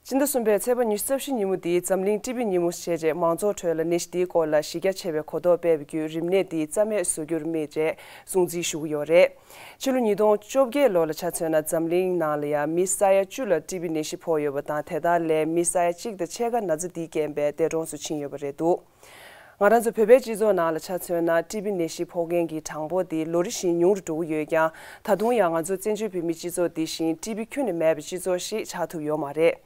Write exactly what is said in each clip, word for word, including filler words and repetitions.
སྤྱི་ཟླ་གསུམ་པའི་ཚེས་པ་ཉི་ཤུ་རྩ་བཞི་ཉིན་མོ་འདི་འཛམ་གླིང་ཊི་བི་ཉིན་མོ་ཞེས་བྱས་མང་ཚོགས་ཁྲོད་ལ་ནད་གཞི་འདིའི་སྐོར་ལ་གཞི་རྒྱ་ཆེ་བའི་གོ་རྟོགས་སྤེལ་བའི་བརྒྱུད་རིམས་ནད་འདི་རྩ་མེད་བཟོ་རྒྱུར་དམིགས་བྱས་སྲུང་བརྩི་ཞུ་གི་ཡོད་རེད། ཕྱི་ལོ་ཉིས་སྟོང་བཅོ་བརྒྱད་ལོ་ལ་ཆ་མཚོན་ན་འཛམ་གླིང་ནང་ལ་ཡང་མི་ས་ཡ་བཅུ་ལ་ཊི་བི་ནད་གཞི་ཕོག་ཡོད་པ་དང་། དེ་དག་ལས་མི་ས་ཡ་གཅིག་དང་ཕྱེད་ཀ་ན་ཚ་འདིའི་རྐྱེན་པས་འདས་གྲོངས་སུ་ཕྱིན་ཡོད་པ་རེད་འདུག་ང་རང་ཚོ་བོད་པའི་སྤྱི་ཚོགས་ནང་ལ་ཆ་མཚོན་ན་ཊི་བི་ནད་གཞི་ཕོག་མཁན་གྱི་གྲངས་འབོར་འདི་ལོ་རེ་བཞིན་ཉུང་རུ་འགྲོ་གི་ཡོད་ཀྱང་། ད་དུང་ཡང་ང་ཚོ་བཙན་བྱོལ་བོད་མིའི་སྤྱི་ཚོགས་འདི་བཞིན་ཊི་བི་ཁྱོན་ནས་མེད་པའི་སྤྱི་ཚོགས་ཤིག་ཆགས་ཐུབ་ཡོད་མ་རེད།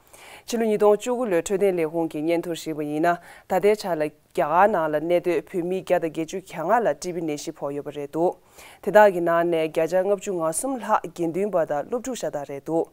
ཕྱི་ལོ་ཉིས་སྟོང་བཅུ་དགུ་ལོའི་འཕྲོད་བསྟེན་ལས་ཁུངས་ཀྱི་སྙན་ཐོར་གཞིགས་པ་ཡིན་ན། ད་ལྟའི་ཆ་ལ་རྒྱ་གར་ནང་ལ་གནས་སྡོད་བོད་མི་བརྒྱ་དང་བརྒྱད་ཅུ་གྱ་ལྔ་ལ་ཊི་བི་ནད་གཞི་ཕོག་ཡོད་པ་རེད་འདུག་དེ་དག་གི་ནང་ནས་བརྒྱ་ཆ་ལྔ་བཅུ་ང་གསུམ་ལྷག་དགེ་འདུན་པ་དང་སློབ་ཕྲུག་ཤ་སྟག་རེད་འདུག་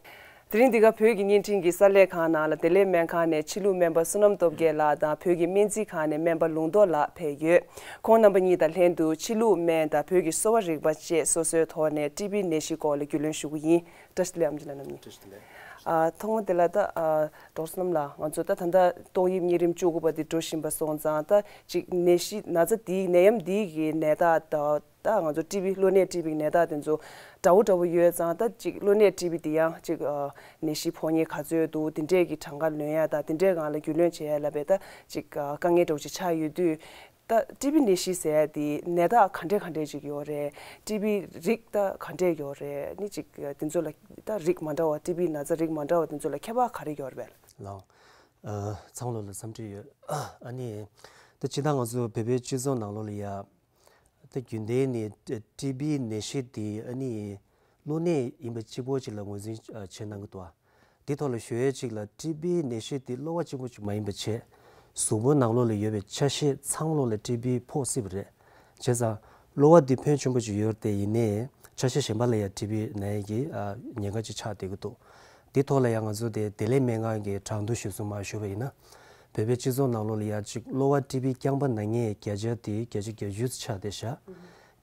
དེ་རིང་འདི་ག་བོད་ཀྱི་བརྙན་འཕྲིན་གྱི་གསར་ལས་ཁང་ནང་ལ་བདེ་ལེགས་སྨན་ཁང་ནས་ཕྱི་ལུགས་སྨན་པ་བསོད་ནམས་སྟོབས་རྒྱལ་ལགས་དང་། བོད་ཀྱི་སྨན་རྩིས་ཁང་ནས་སྨན་པ་ལུང་རྟོགས་ལགས་ཕེབས་ཡོད། ཁོང་རྣམ་པ་གཉིས་དང་ལྷན་དུ་ཕྱི་ལུགས་སྨན་དང་བོད་ཀྱི་གསོ་བ་རིག་པ་བཅས་སོ་སོའི་ཐོག་ནས་ཊི་བི་ནད་གཞིའི་སྐོར་ལ་རྒྱུས་ལོན་ཞུ་གི་ཡིན། བཀྲ་ཤིས་བདེ་ལེགས་ཨམ་ཅི་ལགས་རྣམ་གཉིས། བཀྲ་ཤིས་བདེ་ལེགས། ཨ། ཐོག་མ་དེ་ལ་ད་ཨ་ཌོག་ཊར་བསོད་ནམས་ལགས། ང་ཚོ་ད་ད་ལྟ་ཏོག་དབྱིབས་གཉན་རིམས་བཅུ་དགུ་པ་དེ་འགྲོ་བཞིན་པ་སོང་ཙང་། ད་ཅིག་ནད་གཞི་ན་ཚ་དེའི་ནད་ཡམས་འདི་གི་ནད་རྟགས་དང་། ད་ང་ཚོ་ཊི་བི་གློ་ནད་ཊི་བི་གི་ནད་རྟགས་དེ་ཚོ་འདྲ་བོ་འདྲ་བོ་ཡོད་ཙང་། ད་ཅིག་གློ་ནད་ཊི་བི་དེ་ཡང་ཅིག་ཨ་ནད་གཞི་ཕོག་མཁན་ག་ཚོད་འདུག་དེ་འདྲས་ཀྱི་གྲངས་ཀ་ལོན་ཡ་དང་། དེ་འདྲས་སྒང་ལ་རྒྱུས་ལོན་བྱེད་ཡ་ལ་བས་ད་ཅིག་ཨ་དཀའ་ངལ་འདྲ་བོ་ཅིག་ཆགས་ཡོད་དུས། ད་ཊི་བི་ནད་གཞི་ཟེར་ཡ་དེ་ནད་རྟགས་ག་འདྲས་ག་འདྲས་ཅིག་ཡོད་རེད། ཊི་བི་རིགས་ད་ག་འདྲས་ཡོད་རེད། ནི་ཅིག་དེ་ཚོ་ལ་ད་རིགས་མ་འདྲ་བ། ཊི་བི་ན་ཚ་རིགས་མ་འདྲ་བ་དེ་ཚོ་ལ་ཁྱད་པར་ག་རེ་ཡོད་རེད་པས། ལགས། ཨ། ཚང་མ་ལོ་ལ་འཚམས་འདྲི་ཡོད། ཨ་ནི་ད་སྤྱིར་བཏང་ང་ཚོ་བོད་པའི་སྤྱི་ཚོགས་ནང་ལོགས་ལ་ཡ། ད་རྒྱུན་ལྡན་ནས་ཊི་བི་ནད་གཞི་དེ་ཨ་ནི་གློ་ནད་ཡིན་པ་གཅིག་པོ་ཅིག་ལ་ངོས་འཛིན་བྱེད་གནང་གི་འདུག་དེ་ཐོག་ལ་ཞུ་ཡས་ཅིག་ལ། ཊི་བི་ནད་གཞི་དེ་གློ་བ་གཅིག་པོ་ཅིག་མ་ཡིན་པ་བྱས། གཟུགས་པོ་ནང་ལོགས་ལ་ཡོད་པའི་ཆ་ཤས་ཚང་མ་ལོགས་ལ་ཊི་བི་ཕོག་སྲིད་པ་རེད། བྱས་ཙང་གློ་བ་འདི་ཕོན་ཆེན་པོ་ཅིག་ཡོད་དེ། ཡིན་ནའི་ཆ་ཤས་གཞན་པ་ལ་ཡང་ཊི་བི་ན་ཡས་ཀྱི་ཨ་ཉེན་ཁ་ཅིག་ཆགས་བསྡད་ཀྱི་འདུག་དེ་ཐོག་ལ་ཡང་ང་ཚོ་དེ་བདེ་ལེགས་སྨན་ཁང་གི་གྲངས་ཐོ་གཞིར་བཟུང་མར་ཞུས་པ་ཡིན་ན། བོད་པའི་སྤྱི་ཚོགས་ནང་ལོགས་ལ་ཡ་ཅིག་གློ་བ་ཊི་བི་རྐྱང་པ་ན་མཁན་བརྒྱ་ཆ་དེ་བརྒྱ་ཆ་བརྒྱད་ཅུ་ཆགས་བསྡད་ཤག་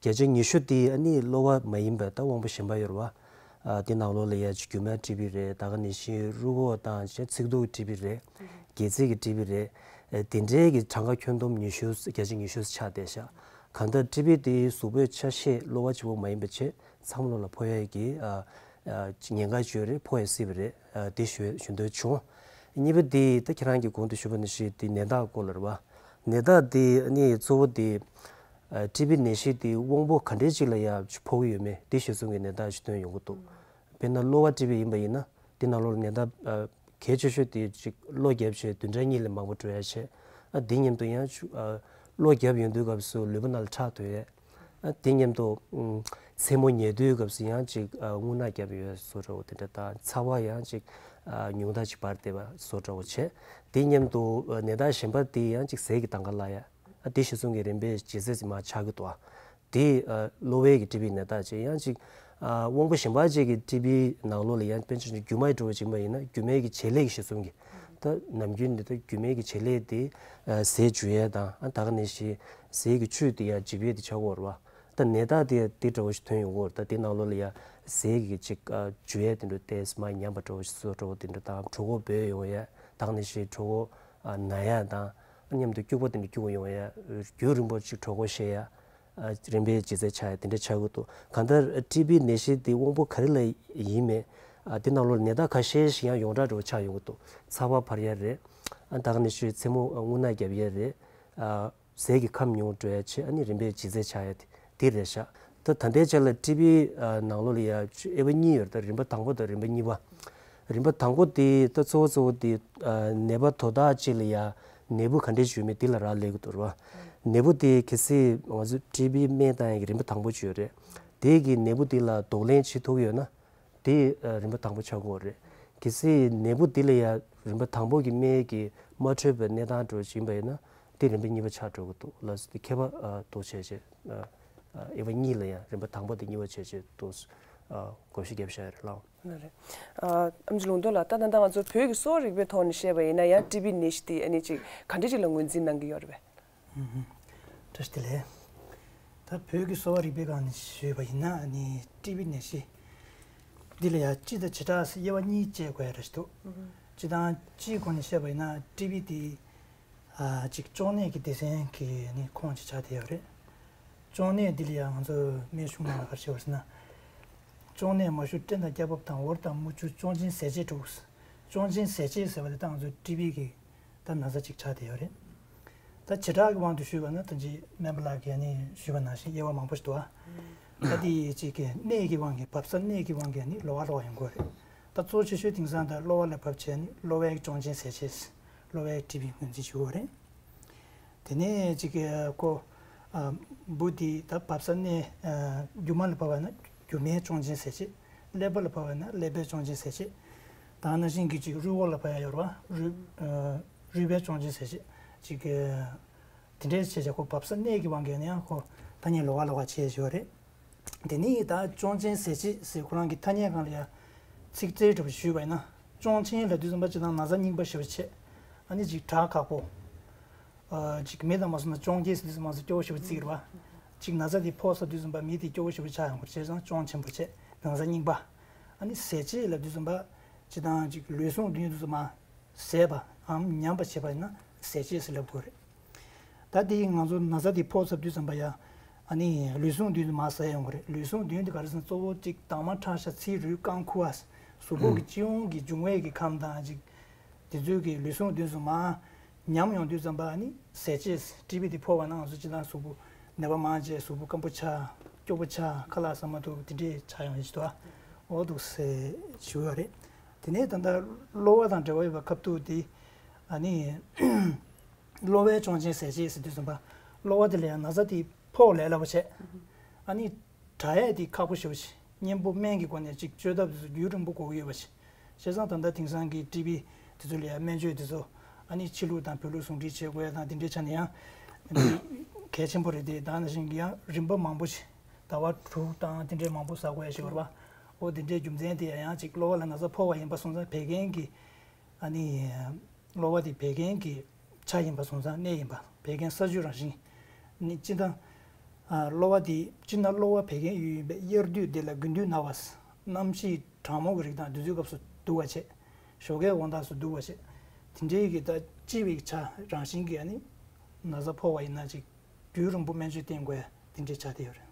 བརྒྱ་ཆ་ཉི་ཤུ་དེ་ཨ་ནི་གློ་བ་མ་ཡིན་པ་ད་དབང་པོ་གཞན་པ་ཡོད་རེད་པ། ཨ། དེ་ནང་ལོགས་ལ་ཡ་ཅིག་རྒྱུ་མའི་ཊི་བི་རེད། ད་ག་ནང་བཞིན་རུས་ཁོག་དང་ཅིག་ཚིགས་རྡོ་གི་ཊི་བི་རེད། ཨུ་ཧུ། སྒལ་ཚིགས་ཀྱི་ཊི་བི་རེད། ཨེ། དེ་འདྲའི་གི་གྲངས་ཀ་ཁྱོན་བསྡོམས་ཉི་ཤུ། བརྒྱ་ཆ་ཉི་ཤུ་ཆགས་བསྡད་ཤག་གང་ལྟར་ཊི་བི་དེ་གཟུགས་པོའི་ཆ་ཤས་གློ་བ་གཅིག་པོ་མ་ཡིན་པ་བྱས། ཚང་མ་ལོགས་ལ་ཕོག་ཡས་ཀྱི་ཨ་ཨ་ཉེན་ཁ་ཅིག་ཡོད་རེད། ཕོག་ཡས་སྲིད་པ་རེད། ཨ། དེ་ཞུ་ཞུ་འདོད་བྱུང་། གཉིས་པ་དེ་ད་ཁྱེད་རང་གིས་གོང་དུ་ཞུས་པ་ནང་བཞིན་དེ་ནད་རྟགས་སྐོར་ལ་རེད་པ། ནད་རྟགས་དེ་ནི་གཙོ་བོ་དེ། ཨ། ཊི་བི་ནད་གཞི་དེ་དབང་པོ་ག་འདྲའི་ཅིག་ལ་ཡ་ཕོག་གི་ཡོད་མེད་དེ་གཞིར་བཟུང་གི་ནད་རྟགས་ཤིག་ཐོན་ཡོང་གི་འདུག་དཔེར་ན་གློ་བ་ཊི་བི་ཡིན་པ་ཡིན་ན། དེ་ནང་ལོགས་ལ་ནད་རྟགས་ཨ་གལ་ཆེ་ཤོས་དེ་ཅིག་གློ་བརྒྱབ་བྱས་བདུན་ཕྲག་གཉིས་ལས་མང་པོ་འགྲོ་ཡ་བྱས། ཨ། དེ་མཉམ་དུ་ཡང་ཆུ་ཨ་གློ་བརྒྱབ་ཡོང་དུས་སྐབས་སུ་ལུས་པོ་ནང་ལ་ཁྲག་ཐོན་ཡས། ཨ། དེ་མཉམ་དུ་ཨུམ་མཚན་མོ་ཉལ་དུས་སྐབས་སུ་ཡང་ཅིག་ཨ་རྔུལ་ནག་བརྒྱབ་ཡོད་བཟོ་འདྲ་བོ་དེ་འདྲ་དང་། ཚ་བ་ཡང་ཅིག་ཨ་ཉུང་མཐའ་ཅིག་འབར་བསྡད་པ་བཟོ་འདྲ་བོ་བྱས། དེ་མཉམ་དུ་ཨ་ནད་རྟགས་གཞན་པ་དེ་ཡང་ཅིག་ཟས་ཀྱི་དང་ག་ལ་ཡ། ཨ། དེ་གཞིར་བཟུང་གི་རིམ་པས་ལྗིད་ཚད་ཅིག་མར་ཆག་གི་འདུག་ཨ། དེ་ཨ་གློ་བའི་གི་ཊི་བི་ནད་རྟགས་ཅིག་ཡང་ཅིག་ཨ་དབང་པོ་གཞན་པ་ཅིག་གི་ཊི་བི་ནང་ལོགས་ལ་ཡང་དཔེར་ན་ཆུ་རྒྱུ་མ་འདྲ་བོ་ཅིག་ཡིན་པ་ཡིན་ན། རྒྱུ་མའི་གི་བྱེད་ལས་ཀྱི་གཞིར་བཟུང་གི། ད་ནམ་རྒྱུན་འདི་ལྟར་རྒྱུ་མའི་གི་བྱེད་ལས་དེ་ཨ་ཟས་འཇུ་ཡས་དང་། ཨ། ད་ག་ནང་བཞིན་ཟས་ཀྱི་བཅུད་དེ་ཡང་འཇིབ་ཡས་དེ་ཆགས་ཀྱི་ཡོད་རེད་པ། ད་ནད་རྟགས་དེ་དེ་འདྲ་བོ་ཞིག་ཐོན་ཡོང་གི་ཡོད་རེད། ད་དེ་ནང་ལོགས་ལ་ཡང་ཟས་ཀྱི་ཅིག་ཨ་འཇུ་ཡས་དེ་འདྲ་ཏོག་ཙམ་མར་ཉམས་པ་འདྲ་བོ་ཞིག་བཟོ་འདྲ་བོ་དེ་འདྲ་དང་། གྲོད་ཁོག་སྦོས་ཡོང་ཡས། ད་ག་ནང་བཞིན་གྲོད་ཁོག་ཨ་ན་ཡས་དང་། ཨ། མཉམ་དུ་སྐྱུག་པ་དེ་འདྲ་སྐྱུག་ཡོང་ཡས། རྒྱུན་རིང་པོ་ཅིག་གྲོད་ཁོག་བཤལ་ཡས། ཨ། རིམ་པས་ལྗིད་ཚད་ཆག་ཡས་དེ་འདྲ་ཆགས་ཀྱི་འདུག་གང་ལྟར་ཊི་བི་ནད་གཞི་དེ་དབང་པོ་ག་རེ་ལ་ཡིན་མིན། ཨ། དེ་ནང་ལོགས་ནད་རྟགས་ཁ་ཤས་ཤིག་ཡང་ཡོངས་གྲགས་འདྲ་བོ་ཆགས་ཡོང་གི་འདུག་ཚ་བ་འཕར་ཡས་རེད། ཨ། ད་ག་ནང་བཞིན་མཚན་མོ་རྔུལ་ནག་བརྒྱབ་ཡས་རེད། ཨ། ཟས་ཀྱི་ཁམས་ཉུང་འགྲོ་ཡས་བྱས། ཨ་ནི་རིམ་པས་ལྗིད་ཚད་ཆག་ཡས་དེ་དེ་རེད་ཤག་ད་ད་ལྟའི་ཆ་ལ་ཊི་བི་ཨ་ནང་ལོགས་ལ་ཡ་དབྱེ་བ་གཉིས་ཡོད་རེད། ད་རིམ་པ་དང་པོ་དང་རིམ་པ་གཉིས་པ། རིམ་པ་དང་པོ་དེ་ད་གཙོ་བོ་གཙོ་བོ་དེ་ཨ་ནད་པ་དོ་བདག་ཅིག་ལ་ཡ་ནད་འབུ་ག་འདྲས་ཅིག་ཡོད་མེད་དེ་ལ་རག་ལས་ཀྱི་འདུག་རེད་པ། ནད་འབུ་དེ་གལ་སྲིད་ང་ཚོ་ཊི་བི་སྨན་བཏང་ཡས་ཀྱི་རིམ་པ་དང་པོ་ཅིག་ཡོད་རེད། དེ་གི་ནད་འབུ་དེ་ལ་གདོང་ལེན་བྱེད་ཐུབ་ཡོད་ན། དེ་ཨ་རིམ་པ་དང་པོ་ཆགས་ཀྱི་ཡོད་རེད། གལ་སྲིད་ནད་འབུ་དེ་ལ་ཡ་རིམ་པ་དང་པོ་གི་སྨན་གྱིས་མ་འཕྲོད་པའི་གནས་སྟངས་འདྲ་བོ་ཅིག་ཡིན་པ་ཡིན་ན། དེ་རིམ་པ་གཉིས་པ་ཆགས་འགྲོ་གི་འདུག་ལགས་སོ། དེ་ཁྱད་པར་ཨ་འདུག་བྱས་བྱས། ཨ་ཨ་དབྱེ་བ་གཉིས་ལ་ཡ་རིམ་པ་དང་པོ་དང་གཉིས་པ་བྱས་བྱས་འདུག་ཨ་བགོ་བཤའ་བརྒྱབ་བཞག་ཡོད་རེད་ལགས། ལགས་རེད། ཨ་ཨེམ་ཆི་ལུང་རྟོགས་ལགས། ད་ད་ལྟ་ང་ཚོ་བོད་ཀྱི་གསོ་བ་རིག་པའི་ཐོག་ནས་བཤད་པ་ཡིན་ན་ཡང་། ཊི་བི་ནད་གཞི་དེ་ཨ་ནི་ཅིག་ག་འདྲ་ཅིག་ལ་ངོས་འཛིན་གནང་གི་ཡོད་རེད་པས། ཨུ་ཧུ། བཀྲ་ཤིས་བདེ་ལེགས། ད་བོད་ཀྱི་གསོ་བ་རིག་པའི་སྒང་ནས་ཞུས་པ་ཡིན་ན། ཨ་ནི་ཊི་བི་ནད་གཞི་འདི་ལ་ཡང་སྤྱི་དང་བྱེ་བྲག་དབྱེ་བ་གཉིས་བཅད་དགོས་ཡ་རེད་འདུག་ཨུ་ཧུ། སྤྱི་དང་སྤྱིའི་སྒོ་ནས་བཤད་པ་ཡིན་ན། ཊི་བི་དེ་ཨ་ཅིག་གཅོང་ནད་ཀྱི་སྡེ་ཚན་གྱི་ནི་ཁོངས་ཅིག་ཆགས་བསྡད་ཡོད་རེད། གཅོང་ནད་འདི་ལ་ཡང་ང་ཚོ་སྨན་གཞུང་ནང་ལ་ག་རེ་བྱེད་པ་ཟེར་ན། གཅོང་ནད་མ་ཞུ་སྐྲན་དང་སྐྱ་རྦབ་དང་། འོར་དང་མུ་ཆུ་གཅོང་ཆེན་ཟས་བཅད་དྲུག་གཅོང་ཆེན་ཟད་བྱེད་ཟེར་བ་དེ་ད་ང་ཚོ་ཊི་བི་གི་ད་ན་ཚ་ཅིག་ཆགས་བསྡད་ཡོད་རེད། ད་བྱེ་བྲག་གི་དབང་དུ་ཞུས་པ་ན་ད་ཅི་སྨན་པ་ལགས་ཀྱིས་ནི་ཞུས་པ་ནང་བཞིན་དབྱེ་བ་མང་པོ་ཞིག་འདུག་ཨ། ད་དེ་ཅིག་གི་གནས་ཀྱི་དབང་གིས་བབས་ས་གནས་ཀྱི་དབང་གིས་ནི་གློ་བ་གློ་བ་ཡོང་གི་ཡོད་རེད། ད་གཙོ་ཆེ་ཤོས་དེང་སང་ད་གློ་བ་ལ་བབས་བྱས་ནི་གློ་བའི་གཅོང་ཆེན་ཟད་བྱེད། གློ་བའི་ཊི་བི་ངོས་འཛིན་ཞུ་གི་ཡོད་རེད། དེ་ནས་ཅིག་གི་ཁོ་ཨ་འབུ་དེ་ད་བབས་ས་གནས་ཨ་རྒྱུ་མ་ལ་བབས་པ་ན་རྒྱུ་མའི་གཅོང་ཆེན་ཟད་བྱེད། ཀླད་པ་ལ་བབས་པ་ན་ཀླད་པའི་གཅོང་ཆེན་ཟད་བྱེད། ད་ནང་བཞིན་གྱི་ཅིག་རུས་ཁོག་ལ་བབས་ཡ་ཡོད་རེད་བ། རུས་ཨ་རུས་པའི་གཅོང་ཆེན་ཟད་བྱེད། ཅིག་གི་དེ་འདྲའི་བྱས་བྱས་ཁོ་བབས་ས་གནས་ཀྱི་དབང་གིས་ནི་ཡང་ཁོ་ཐ་སྙད་ལོགས་ཀ་ལོགས་ཀ་བྱས་བྱས་ཡོད་རེད། དེ་ནས་ད་གཅོང་ཆེན་ཟད་བྱེད་ཟེར་ཁོ་རང་གི་ཐ་སྙད་སྒང་ལ་ཡ་ཚིག་གསལ་འདྲ་པོ་ཞུས་པ་ཡིན་ན། གཅོང་ཆེན་ལབ་དུས་ཙམ་པ་སྤྱིར་བཏང་ན་ཚ་རྙིང་པ་ཞེ་པོ་བྱེད། ཨ་ནི་ཅིག་དྲག་ཁག་པོ། ཨ་ཅིག་མི་དང་མ་སོང་ན་གཅོང་སྐྱེས་ཟེར་དུས་ཙམ་པ་སྐྱོ་བོ་ཞེ་པོ་བརྩི་གི་རེད་བ། ཅིག་ན་ཚ་དེ་ཕོག་ཚར་དུས་ཙམ་པ་མི་དེ་སྐྱོ་བོ་ཞེ་པོ་ཆགས་ཡོང་གི་རེད། བྱས་ཙང་གཅོང་ཆེན་པོ་བྱེད། ན་ཚ་རྙིང་པ། ཨ་ནི་ཟད་བྱེད་ལབ་དུས་ཙམ་པ་སྤྱིར་བཏང་ཅིག་ལུས་ཟུངས་བདུན་དུ་མ་ཟད་པའམ་ཉམས་པ་བྱེད་པ་ཡིན་ན་ཟད་བྱེད་ཟེར་ལབ་དགོས་རེད། ད་དེ་ང་ཚོ་ན་ཚ་དེ་ཕོག་ཚར་དུས་ཙམ་པ་ཡ། ཨ་ནི་ལུས་ཟུངས་བདུན་དུ་མ་ཟད་ཡོང་གི་རེད། ལུས་ཟུངས་བདུན་དེ་ག་རེ་ཟེར་ན་གཙོ་བོ་གཅིག་དྭངས་མ་ཁྲག་ཤ་ཚིལ་རུས་རྐང་ཁུ་བ། གཟུགས་པོ་གི་སྤྱི་ཡོངས་ཀྱི་འབྱུང་བའི་གི་ཁམས་དང་གཅིག་དེ་ཚོའི་གི་ལུས་ཟུངས་བདུན་ཙམ་མ་ཉམས་ཡོང་དུས་ཙམ་པ་ཨ་ནི་ཟད་བྱེད། ཊི་བི་དེ་ཕོག་པ་ན་ང་ཚོ་སྤྱིར་བཏང་གཟུགས་པོ་ནད་པ་མང་ཆེ་གཟུགས་པོ་སྐམ་པོ་ཆགས། སྐྱོ་པོ་ཆགས། ཁ་ལག་ཟ་མ་ཐུབ། དེ་འདྲས་ཆགས་ཡོང་ཡ་ཅིག་འདུག་ཨ། འོ་འདུག་སེ་ཞུ་ཡ་རེད། དེ་ནས་ད་ལྟ་གློ་བ་དང་འབྲེལ་བ་ཡོད་པའི་སྐབས་དུས་དེ་ཨ་ནི། གློ་བའི་གཅོང་ཆེན་ཟད་བྱེད་ཟེར་དུས་ཙམ་པ། གློ་བ་དེ་ལ་ཡང་ན་ཚ་དེ་ཕོག་ལས་སླ་པོ་བྱས། ཨ་ནི་དྲག་ཡས་དེ་ཁག་པོ་ཞེ་པོ་བྱས། གཉེན་པོ་སྨན་གྱི་སྒོ་ནས་ཅིག་བཅོས་ཐབས་དེ་ཚོ་རྒྱུན་རིང་པོ་དགོས་ཀྱི་ཡོད་པ་བྱས། བྱས་ཙང་ད་ལྟ་དེང་སང་གི་ཊི་བི་དེ་ཚོ་ལ་ཡང་སྨན་བཅོས་དེ་ཚོ་ཨ་ནི་ཕྱི་ལུགས་དང་བོད་ལུགས་ཟུང་འབྲེལ་བྱེད་དགོས་ཡ་དང་དེ་འདྲའི་ཆ་ནས་ཡང་གལ་ཆེན་པོ་རེད་དེ། ད་ནང་བཞིན་གྱི་ཡང་རིམ་པ་མང་པོ་ཞིག་ཟླ་བ་དྲུག་དང་དེ་འདྲའི་མང་པོ་ཟ་དགོས་ཡ་ཞིག་ཡོད་རེད་པ། འོ་དེ་འདྲའི་རྒྱུ་མཚན་དེ་ཡང་ཅིག་གློ་བ་ལ་ན་ཚ་ཕོག་པ་ཡིན་པ་སོང་ཙང་བད་ཀན་གྱི་ཨ་ནི། གློ་བ་དེ་བད་ཀན་གྱི་ཆ་ཡིན་པ་སོང་ཙང་གནས་ཡིན་པ། བད་ཀན་ས་བཅུད་རང་བཞིན། ནི་སྤྱིར་བཏང་། ཨ་གློ་བ་དེ་སྤྱིར་ན་གློ་བ་བད་ཀན་ཡུལ་ཡིན་པས་དབྱར་དུས་འདི་ལ་དགུན་དུས་ན་བ། གནམ་གཤིས་གྲང་མོ་གི་རིགས་དང་དུས་ཚོད་སྐབས་སུ་སྡུག་པ་བྱེད། ཞོགས་ཀའི་འོང་སྟངས་སུ་སྡུག་པ་བྱེད། དེ་འདྲའི་གི་ད་ལྕི་བའི་ཆ་རང་བཞིན་གྱི་ཨ་ནི་ན་ཚ་ཕོག་པ་ཡིན་ན་ཅིག་རྒྱུན་རིང་པོ་སྨན་བཅོས་བསྟེན་དགོས་ཡ་དེ་འདྲའི་ཆ་དེ་ཡོད་རེད།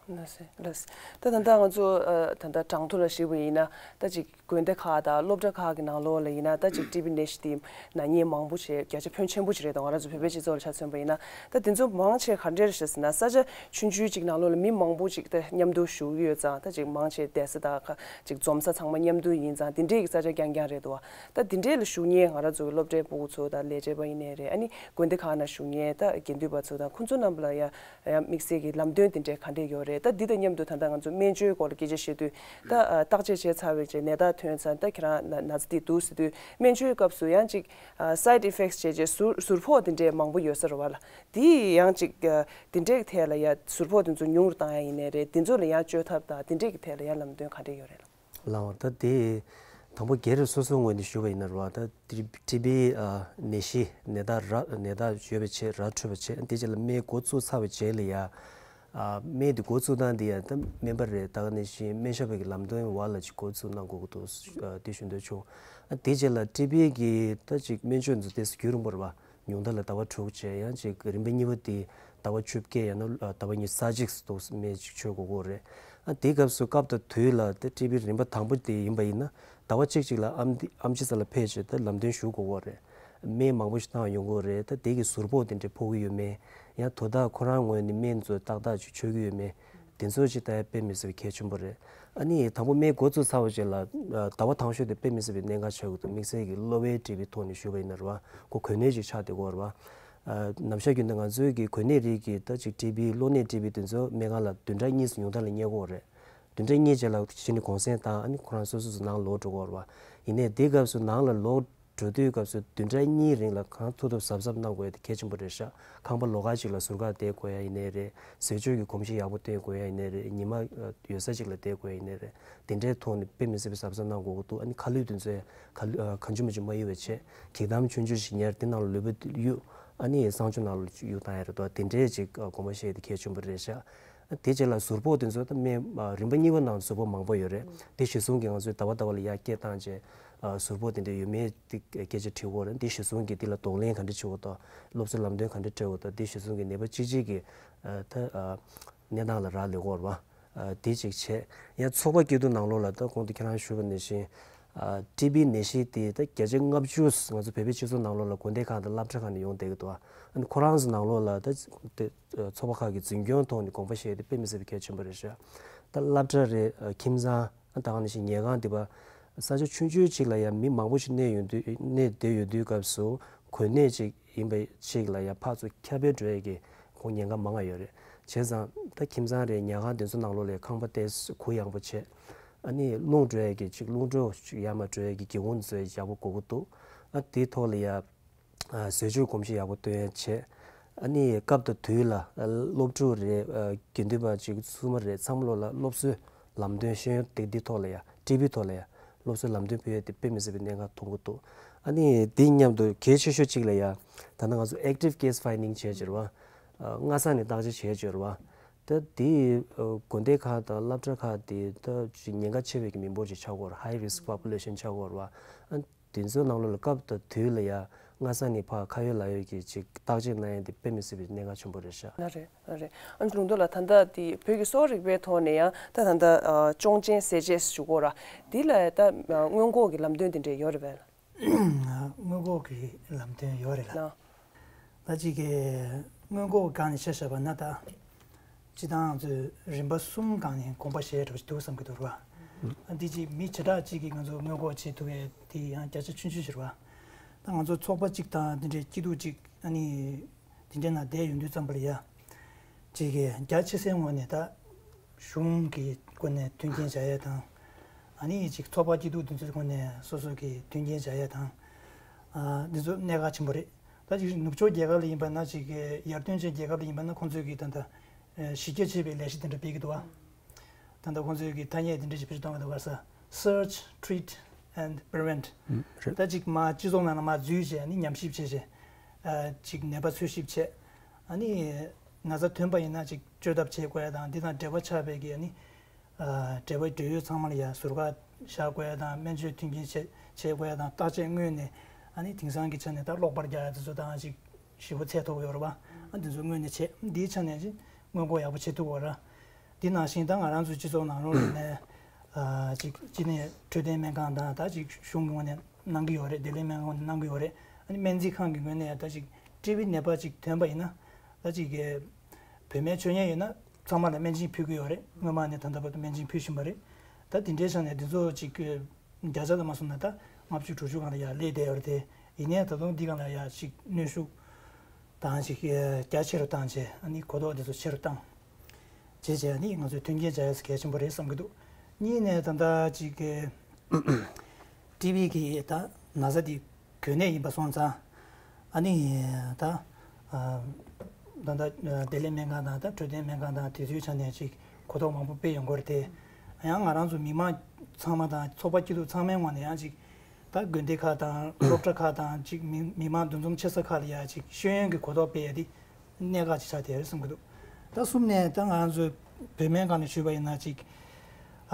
ལགས་སེ་ལགས་སེ། ད་ད་ལྟ་ང་ཚོ་ཨ་ད་ལྟ་གྲངས་ཐོ་ལ་གཞིགས་པ་ཡིན་ན་ད་ཅིག་དགོན་སྡེ་ཁག་དང་སློབ་གྲྭ་ཁག་གི་ནང་ལོགས་ལ་ཡིན་ན་ད་ཅིག་ཊི་བི་ནད་གཞི་དེ་ན་མཁན་མང་པོ་ཞིག་བརྒྱ་ཆ་ཕོན་ཆེན་པོ་ཞིག་རེད་དོ། ང་རང་ཚོ་བོད་པའི་སྤྱི་ཚོགས་ལ་ཆ་མཚོན་པ་ཡིན་ན་ད་དེ་ཚོ་མང་ཆེ་ག་འདྲ་རེད་ཤག་ཟེར་ན་ས་ཆ་ཆུང་ཆུང་ཅིག་ནང་ལོགས་ལ་མི་མང་པོ་ཞིག་ད་མཉམ་དུ་བཞུགས་ཡོད་ཙང་ད་ཅིག་མང་ཆེ་བསྡད་ས་དང་ཁ་ཅིག་འཛོམས་ས་ཚང་མ་མཉམ་དུ་ཡིན་ཙང་དེ་འདྲའི་གི་ས་ཆ་རྐྱང་རྐྱང་རེད་དོ། ད་དེ་འདྲའི་ལ་བཞུགས་མཁན་ང་རང་ཚོ་གི་སློབ་གྲྭའི་སྤུ་གུ་ཚོ་དང་ལས་བྱེད་པ་ཡིན་ནའི་རེད། ཨ་ནི་དགོན་སྡེ་ཁག་ནང་བཞུགས་མཁན་ད་དགེ་འདུན་པ་ཚོ་དང་ཁོང་ཚོ་རྣམས་ལ་ཡང་ཡང་དམིགས་བསལ་གྱི་ལམ་སྟོན་དེ་འདྲས་ག་འདྲས་ཡོད་རེད། ད་འདི་དང་མཉམ་དུ་ད་ལྟ་ང་ཚོ་སྨན་བཅོས་སྐོར་ལ་སྐད་ཆ་བཤད་དུས་ད་ཨ་བརྟག་དཔྱད་བྱས་ཚར་བའི་རྗེས་ནད་རྟགས་ཐོན་ཚར། ད་ཁྱེད་རང་ན་ན་ཚ་འདི་འདུག་ཟེར་དུས་སྨན་བཅོས་སྐབས་སུ་ཡང་ཅིག་ཨ་side effects་བྱས་རྗེས་ཟུར་ཟུར་ཕོག་དེ་འདྲས་མང་པོ་ཡོད་ས་རེད་བ་ལ། དེ་ཡང་ཅིག་ཨ་དེ་འདྲས་ཐད་ལ་ཡང་ཟུར་ཕོག་དེ་ཚོ་ཉུང་རུ་བཏང་ཡ་ཡིན་ནའི་རེད། དེ་ཚོ་ལ་ཡང་བཅོས་ཐབས་དང་དེ་འདྲས་ཀྱི་ཐད་ལ་ཡང་ལམ་སྟོན་ག་འདྲས་ཡོད་རེད་ལ། ལགས་འོང་། ད་དེ་དང་པོ་སྒེར་སོ་སོའི་ངོས་ནས་ཞུ་བ་ཡིན་ན་རེད་བ། ད་ཊི་ཊི་བི་ཨ་ནད་གཞི་ནད་རྟགས་ར་ནད་རྟགས་ཡོད་པའི་ཆེད་ར་འཕྲོད་པའི་ཆེད་དེ་རྗེས་ལ་སྨན་འགོ་བཙུགས་ཚར་བའི་རྗེས་ལ་ཡ། ཨ་སྨན་དེ་འགོ་བཙུགས་སྟངས་དེ་ཡ་ད་སྨན་པ་རེད། ད་ག་ནང་བཞིན་སྨན་ཞབས་པའི་གི་ལམ་སྟོན་འོག་ལ་ཅིག་འགོ་བཙུགས་གནང་དགོས་ཀྱི་འདུག་ཨ་དེ་ཞུ་འདོད་བྱུང་། ཨ་དེ་རྗེས་ལ་ཊི་བི་གི་ད་ཅིག་སྨན་བཅོས་འདི་ཚོ་ཏོག་ཙམ་རྒྱུན་རིང་པོ་རེད་བ། ཉུང་མཐའ་ལ་ཟླ་བ་དྲུག་བྱས། ཡང་ཅིག་རིམ་པ་གཉིས་པ་དེ་ཟླ་བ་བཅུ་བརྒྱད་ཡང་ན་ཟླ་བ་ཉི་ཤུ་རྩ་གཅིག་ཏུ་སྨན་ཅིག་མཆོད་དགོས་ཀྱི་རེད། ཨ་དེའི་སྐབས་སུ་སྐབས་དང་དུས་ལ་དེ་ཊི་བི་རིམ་པ་དང་པོ་དེ་ཡིན་པ་ཡིན་ན་ཟླ་བ་གཅིག་ཅིག་ལ་ཨམ་ཨམ་ཆི་རྩ་ལ་ཕེབས་བྱས་དེ་ལམ་སྟོན་ཞུ་དགོས་ཀྱི་རེད། སྨན་མང་པོ་ཞིག་བཏང་ཡོང་གི་རེད། ད་དེ་གི་ཟུར་ཕོག་དེ་འདྲ་ཕོག་གི་ཡོད་མེད། ཡང་དོ་བདག་ཁོ་རང་ངོས་ནས་སྨན་ཚོ་ཏག་ཏག་ཅིག་མཆོད་ཀྱི་ཡོད་མེད། དེ་ཚོ་ཅིག་ད་དཔེ་མི་སྲིད་པའི་གལ་ཆེན་པོ་རེད། ཨ་ནི་དང་པོ་སྨན་འགོ་བཙུགས་ཚར་བ་རྗེས་ལ་ཨ་ཟླ་བ་དང་ཤོས་དེ་དཔེ་མི་སྲིད་པའི་གནད་འགག་ཆགས་ཀྱི་འདུག་དམིགས་བསལ་གྱི་གློ་བའི་ཊི་བི་ཐོག་ནས་ཞུས་པ་ཡིན་ན་རེད་བ། ཁོ་གོ་གནས་ཅིག་ཆགས་བསྡད་ཀྱི་ཡོད་རེད་བ། ཨ་ནམ་ཞག་རྒྱུན་དུ་ང་ཚོའི་གི་གོ་གནས་རིགས་ཀྱི་ད་ཅིག་ཊི་བི་གློ་ནད་ཊི་བི་དེ་ཚོ་སྨན་ཁང་ལ་བདུན་ཕྲག་གཉིས་སུ་ཉུང་མཐའ་ལ་བསྙལ་གྱི་ཡོད་རེད། བདུན་ཕྲག་གཉིས་རྗེས་ལ་གཞི་ནས་གུང་སེང་བཏང་། ཨ་ནི་ཁོ་རང་སོ་སོ་སོ་ནང་ལོག་འགྲོ་གི་ཡོད་རེད་བ། ཡིན་ནའི་དེའི་སྐབས་སུ་ནང་ལ་ལོག་འགྲོ་དུས་སྐབས་སུ་བདུན་ཕྲག་གཉིས་རིང་ལ་གང་ཐུབ་ཐུབ་གཟབ་གཟབ་གནང་དགོས་ཡ་དེ་གལ་ཆེན་པོ་རེད་ཤག་ཁང་པ་ལོགས་ཀ་ཅིག་ལ་ཟུར་བཀག་བསྡད་དགོས་ཡ་ཡིན་ནའི་རེད། ཟས་སྤྱོད་ཀྱི་གོམས་གཤིས་ཡག་པོ་བསྟེན་དགོས་ཡ་ཡིན་ནའི་རེད། ཉི་མ་ཡོད་ས་ཅིག་ལ་བསྡད་དགོས་ཡ་ཡིན་ནའི་རེད། དེ་འདྲའི་ཐོག་ནས་དཔེ་མི་སྲིད་པའི་གཟབ་གཟབ་གནང་དགོས་ཀྱི་འདུག་ཨ་ནི་ཁ་ལུད་དེ་ཚོ་ཡ་ག་ལུ་གང་བྱུང་མང་བྱུང་མ་གཡུག་པ་བྱས། འགྱིག་དམ་ཆུང་ཆུང་ཞིག་ཉར་དེ་ནང་ལ་ལུས་པོ་གཡུག་ཨ་ནི་གསང་སྤྱོད་ནང་ལ་གཡུག་བཏང་ཡ་རེད་དོ། དེ་འདྲའི་ཅིག་དགོངས་པ་བཞེས་དེ་གལ་ཆེན་པོ་རེད་ཤག་དེ་རྗེས་ལ་ཟུར་ཕོག་དེ་ཚོ་ད་སྨན་རིམ་པ་གཉིས་པ་ནང་ཟུར་ཕོག་མང་པོ་ཡོད་རེད། དེ་གཞིར་བཟུང་གིས་ང་ཚོས་ཟླ་བ་ཟླ་བ་ལ་ཡར་སྐད་བཏང་བྱས་ཟུར་ཕོག་དེ་འདྲ་ཡོད་མེད་དེ་སྐད་ཆ་དྲི་དགོས་རེད། དེ་གཞིར་བཟུང་གིས་དེ་ལ་གདོང་ལེན་ག་འདྲ་བྱེད་དགོས་དང་སློབ་གསོའི་ལམ་སྟོན་ག་འདྲ་སྤྲད་དགོས་དང་དེ་གཞིར་བཟུང་གིས་ནད་པ་གཅིག་གཅིག་གི་ད་གནས་སྟངས་ལ་རག་ལས་དགོས་རེད་བ། དེ་གཅིག་བྱས། ཡང་ཚོགས་པ་སྐྱིད་སྡུག་ནང་ལོགས་ལ་ད་གོང་དུ་ཁྱེད་རང་ཞུས་པ་ནང་བཞིན་ ཨ་ཊི་བི་ནད་གཞི་དེ་ད་བརྒྱ་ཆ་ལྔ་བཅུ་ང་ཚོ་བོད་པའི་སྤྱི་ཚོགས་ནང་ལོགས་ལ་དགོན་སྡེ་ཁག་དང་སློབ་གྲྭ་ཁག་ནས་ཡོང་བསྡད་ཀྱི་འདུག་ཨ་ནི་ཁོ་རང་ཚོ་ནང་ལོགས་ལ་ད་དེ་ཚོགས་པ་ཁག་གིས་འཛིན་སྐྱོང་ཐོག་ནས་དགོངས་པ་བཞེས་ཏེ་དཔེ་མི་སྲིད་པའི་གལ་ཆེན་པོ་རེད་ཤག་ད་སློབ་གྲྭ་རེད། ཨ་ཁྱིམ་ཚང་། ད་ག་ནང་བཞིན་ཉལ་ཁང་འདི་པ་ས་ཆ་ཆུང་ཆུང་ཅིག་ལ་ཡང་མི་མང་པོ་ཞིག་གནས་ཡོང་དུས་གནས་བསྡད་ཡོད་དུས་སྐབས་སུ་གོ་གནས་ཅིག་ཡིན་པ་ཅིག་ལ་ཡང་ཕར་ཚུར་ཁྱབ་སྤེལ་འགྲོ་ཡས་ཀྱི་ཁོང་ཉེན་ཁ་མང་ང་ཡོད་རེད། བྱས་ཙང་ད་ཁྱིམ་ཚང་རེད། ཉལ་ཁང་དེ་ཚོ་ནང་ལོགས་ལ་ཁང་པ་ཏོག་ཙམ་གུ་ཡངས་པོ་བྱས། ཨ་ནི་རླུང་འགྲོ་ཡས་ཀྱི་ཅིག་རླུང་འགྲོ་ཅིག་ཡར་མར་འགྲོ་ཡས་ཀྱི་སྒེའུ་ཁུང་ཚོ་ཡག་པོ་དགོས་ཀྱི་འདུག་ཨ་དེའི་ཐོག་ལ་ཡ། ཨ་བཟོ་བཅོས་གོམས་གཤིས་ཡག་པོ་སྟོན་ཡ་བྱས། ཨ་ནི་སྐབས་དང་དུས་ལ་ཨ་སློབ་ཕྲུག་རེད། ཨ་དགེ་འདུན་པ་ཅིག་སུ་མ་རེད། ཚང་མ་ལོ་ལ་སློབ་གསོའི་ལམ་སྟོན་ཤེས་ཡོན་དེ་འདི་ཐོག་ལ་ཡ་ཊི་བི་ཐོག་ལ་ཡ་སློབ་གསོའི་ལམ་སྟོན་ཕུལ་ཡ་དེ་དཔེ་མི་སྲིད་པའི་གནད་འགག་མཐོང་གི་འདུག་ཨ་ནི་འདི་མཉམ་དུ་གལ་ཆེ་ཤོས་གཅིག་ལ་ཡ་ད་ལྟ་ང་ཚོ་active case finding བྱས་བྱས་རེད་བ། ཨ་སྔ་ས་ནས་བརྟག་དཔྱད་བྱས་བྱས་རེད་བ། ད་འདི་ཨ་དགོན་སྡེ་ཁག་དང་སློབ་གྲྭ་ཁག་དེ་ད་ཅིག་ཉེན་ཁ་ཆེ་བའི་གི་མི་འབོར་ཅིག་ཆགས་ཀྱི་ཡོད་རེད། high risk population ཆགས་ཀྱི་ཡོད་རེད་བ། ཨ་དེ་ཚོའི་ནང་ལོགས་ལ་སྐབས་དང་དུས་ལ་ཡ་སྔ་ས་ནས་ཕར་ཁ་ཡོད་ལག་ཡོད་ཀྱི་ཅིག་བརྟག་དཔྱད་གནང་ཡ་དེ་དཔེ་མི་སྲིད་པའི་གནད་འགག་ཆེན་པོ་རེད་ཤག་ལགས་རེད། ལགས་རེད། ཨ་ནི་ལུང་རྟོགས་ལགས། ད་ལྟ་དེ་བོད་ཀྱི་གསོ་བ་རིག་པའི་ཐོག་ནས་ཡང་ད་ད་ལྟ་ཨ་གཅོང་ཆེན་ཟས་བཅད་ཞུ་གོ་ར། འདི་ལ་ད་ཨ་སྔོན་འགོག་གི་ལམ་སྟོན་དེ་འདྲས་ཡོད་རེད་པས། སྔོན་འགོག་གི་ལམ་སྟོན་ཡོད་རེད་ལགས། ལགས། ད་ཅིག་གི་སྔོན་འགོག་སྒང་ནས་ཆ་བཞག་པ་ན་ད། སྤྱིར་བཏང་ང་ཚོས་རིམ་པ་གསུམ་སྒང་ནས་དགོངས་པ་བཞེས་འགྲོ་གི་འདུག་བསམ་གྱི་འདུག་ར། འདི་ཅིག་མི་བྱེ་བྲག་ཅིག་གིས་ང་ཚོ་སྔོན་འགོག་བྱེད་ཐུབ་ཡས་དེ་ཡང་བརྒྱ་ཆ་ཆུང་ཆུང་ཞིག་རེད་བ། ད་ང་ཚོ་ཚོགས་པ་གཅིག་དང་དེ་འདྲའི་སྐྱིད་སྡུག་ཅིག་ཨ་ནི་དེ་འདྲའི་ནང་བསྡད་ཡོང་དུས་ཙམ་པ་ལ་ཡ། ཅིག་གི་རྒྱ་ཆེ་སའི་ངོས་ནས་ད་གཞུང་གི་སྒོ་ནས་མཐུན་རྐྱེན་བྱ་ཡས་དང་། ཨ་ནི་ཅིག་ཚོགས་པ་སྐྱིད་སྡུག་དེ་ཚོའི་སྒོ་ནས་སོ་སོ་གི་མཐུན་རྐྱེན་བྱ་ཡས་དང་། ཨ་འདི་ཚོ་གནད་འགག་ཆེན་པོ་རེད། ད་ཅིག་ནུབ་ཕྱོགས་རྒྱལ་ཁབ་ལ་ཡིན་པ་ན་ཅིག་གི་ཡར་ཐོན་ཅན་རྒྱལ་ཁབ་ལ་ཡིན་པ་ན་ཁོང་ཚོས་གི་ད་ལྟ་ཨ་གཞི་རྒྱ་ཆེ་བའི་ལས་གཞི་དེ་འདྲ་སྤེལ་གི་འདུག་བ། ད་ལྟ་ཁོང་ཚོས་གི་ཐ་སྙད་དེ་འདྲ་ཞིག་བེད་སྤྱོད་གཏོང་གི་འདུག་བ། ས་Search, treat and prevent. ཨུམ་རེད། ད་ཅིག་མ་སྤྱི་ཚོགས་ནང་ལ་མ་འཛུལ་བྱས་ཨ་ནི་ཉམས་ཞིབ་བྱས་བྱས། ཨ་ཅིག་ནད་པ་འཚོལ་ཞིབ་བྱས། ཨ་ནི་ན་ཚ་ཐོན་པ་ཡིན་ན་ཅིག་བཅོས་ཐབས་བྱེད་དགོས་ཡ་དང་འདི་དང་འབྲེལ་བ་ཆགས་པའི་གི་ཨ་ནི། ཨ་འབྲེལ་བའི་འབྲེལ་ཡོད་ཚང་མ་ལ་ཡ་ཟུར་བཀག་བཞག་དགོས་ཡ་དང་སྨན་བཅོས་མཐུན་རྐྱེན་བྱེད་བྱེད་དགོས་ཡ་དང་བརྟག་དཔྱད་སྔོན་ནས་ཨ་ནི་དེང་སང་གི་ཆ་ནས་ད་གློག་པར་རྒྱག་ཡ་དེ་ཚོ་དང་ཅིག་ཞེ་པོ་ཚད་མཐོ་པོ་ཡོད་རེད་བ། ཨ་འདི་ཚོ་སྔོན་ནས་བྱེད། འདིའི་ཆ་ནས་ཅིག་སྔོན་འགོག་ཡག་པོ་བྱེད་ཐུབ་དགོས་ར། འདི་ནང་བཞིན་ད་ང་རང་ཚོའི་སྤྱི་ཚོགས་ནང་ལོགས་ལ་ནས་ཨ་ཅིག་ཅི་ནས་འཕྲོད་བསྟེན་སྨན་ཁང་དང་ད་ཅིག་གཞུང་གི་ངོས་ནས་གནང་གི་ཡོད་རེད། བདེ་ལེགས་སྨན་ཁང་ནས་གནང་གི་ཡོད་རེད། ཨ་ནི་སྨན་རྩིས་ཁང་གི་ངོས་ནས་ད་ཅིག་ཊི་བི་ནད་པ་ཅིག་ཐོན་པ་ཡིན་ན་ད་ཅིག་གི་བོད་སྨན་མཆོད་མཁན་ཡོད་ན་ཚང་མ་ལ་སྨན་སྦྱིན་ཕུལ་གྱི་ཡོད་རེད། སྔོན་མ་ནས་ད་ལྟ་བར་དུ་སྨན་སྦྱིན་ཕུལ་བཞིན་པ་རེད། ད་དེ་འདྲའི་ཆ་ནས་འདི་ཚོ་ཅིག་བརྒྱ་ཆ་ལ་མ་སོང་ན་ད་ལྔ་བཅུ་དྲུག་ཅུ་སྒང་ལ་ཡར་སླེབས་བསྡད་ཡོད་རེད་དེ། ཡིན་ནའི་ད་དུང་འདི་སྒང་ལ་ཡར་ཅིག་གནོན་ཤུགས་དང་ཅིག་རྒྱ་ཆེ་རུ་བཏང་བྱས་ཨ་ནི་གོ་རྟོགས་འདི་ཚོ་ཆེ་རུ་བཏང་བྱས་བྱས་ཨ་ནི་ང་ཚོས་མཐུན་རྐྱེན་སྦྱར་ཡས་གལ་ཆེན་པོ་རེད་བསམ་གྱི་འདུག་གཉིས་ནས་ད་ལྟ་ཅིག་ཊི་བི་གི་ད་ན་ཚ་འདི་འགོས་ནད་ཡིན་པ་སོང་ཙང་། ཨ་ནི་ད་ཨ་ད་ལྟ་བདེ་ལེགས་སྨན་ཁང་དང་ད་འཕྲོད་བསྟེན་སྨན་ཁང་དང་དེ་ཚོའི་ཆ་ནས་ཅིག་གོ་རྟོགས་མང་པོ་སྤེལ་ཡོང་གི་རེད་དེ། ཡང་ང་རང་ཚོ་མི་མང་ཚང་མ་དང་ཚོགས་པ་སྐྱིད་སྡུག་ཚང་མའི་ངོས་ནས་ཡང་ཅིག་ད་དགོན་སྡེ་ཁག་དང་སློབ་གྲྭ་ཁག་དང་ཅིག་མི་མི་མང་འདུ་འཛོམས་ཆེ་ས་ཁག་ལ་ཡང་ཅིག་ཤེས་ཡོན་གྱི་གོ་རྟོགས་སྤེལ་ཡ་དེ་གནད་འགག་ཅིག་ཆགས་བསྡད་ཡོད་རེད་བསམ་གྱི་འདུག་ད་གསུམ་ནས་ད་ང་རང་ཚོ་བོད་སྨན་སྒང་ནས་ཞུས་པ་ཡིན་ན་ཅིག་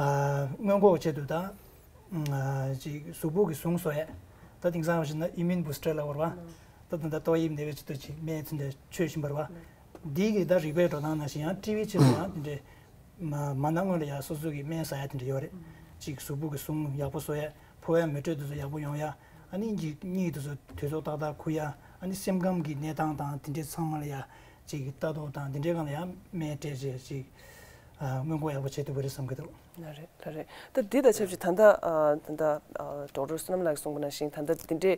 ཨ་སྔོན་འགོག་ཆེད་དུ་ད། ཨ་ཅིག་གཟུགས་པོ་གི་ཟུངས་གསོ་ཡས། ད་དེང་སང་བྱས་ན་ཨིམ་མུན་བུ་སི་ཊར་ལབ་པ་རེད་བ། ད་ད་ལྟ་ཏོག་དབྱིབས་ནད་པའི་ཆེད་དུ་ཅིག་སྨན་ཚུན་དེ་མཆོད་བཞིན་པ་རེད་བ། འདི་གི་ད་རིག་པའི་འགྲོ་སྟངས་ནང་བཞིན་ཡང་ཊི་བི་ཆེད་དུ་ཡང་དེ་འདྲའི་མ་མ་ན་སྔོན་ལ་ཡང་སོ་སོ་གི་སྨན་ཟ་ཡ་དེ་འདྲ་ཡོད་རེད། ཅིག་གཟུགས་པོ་གི་ཟུངས་ཡག་པོ་གསོ་ཡ། ཕོ་བའི་མེ་དྲོད་དེ་ཚོ་ཡག་པོ་ཡོང་ཡ། ཨ་ནི་གཉིད་གཉིད་དེ་ཚོ་དུས་ཚོད་ཏག་ཏག་ཁུག་ཡ། ཨ་ནི་སེམས་ཁམས་ཀྱི་གནས་སྟངས་དང་དེ་འདྲའི་ཚང་མ་ལ་ཡ་ཅིག་ལྟ་རྟོག་དང་དེ་འདྲའི་སྒང་ལ་ཡ་སྨན་སྤྲད་བྱས་ཅིག་ཨ་སྔོན་འགོག་ཡག་པོ་བྱེད་ཐུབ་པ་རེད་བསམ་གྱི་འདུག་ལགས་རེད། ལགས་རེད། ད་འདི་དང་ཆབས་ཅིག་ད་ལྟ་ཨ་ད་ལྟ་ཨ་ཌོག་ཊར་བསོད་ནམས་ལགས་ཀྱིས་གསུངས་པ་ནང་བཞིན་ད་ལྟ་འདི་འདྲའི་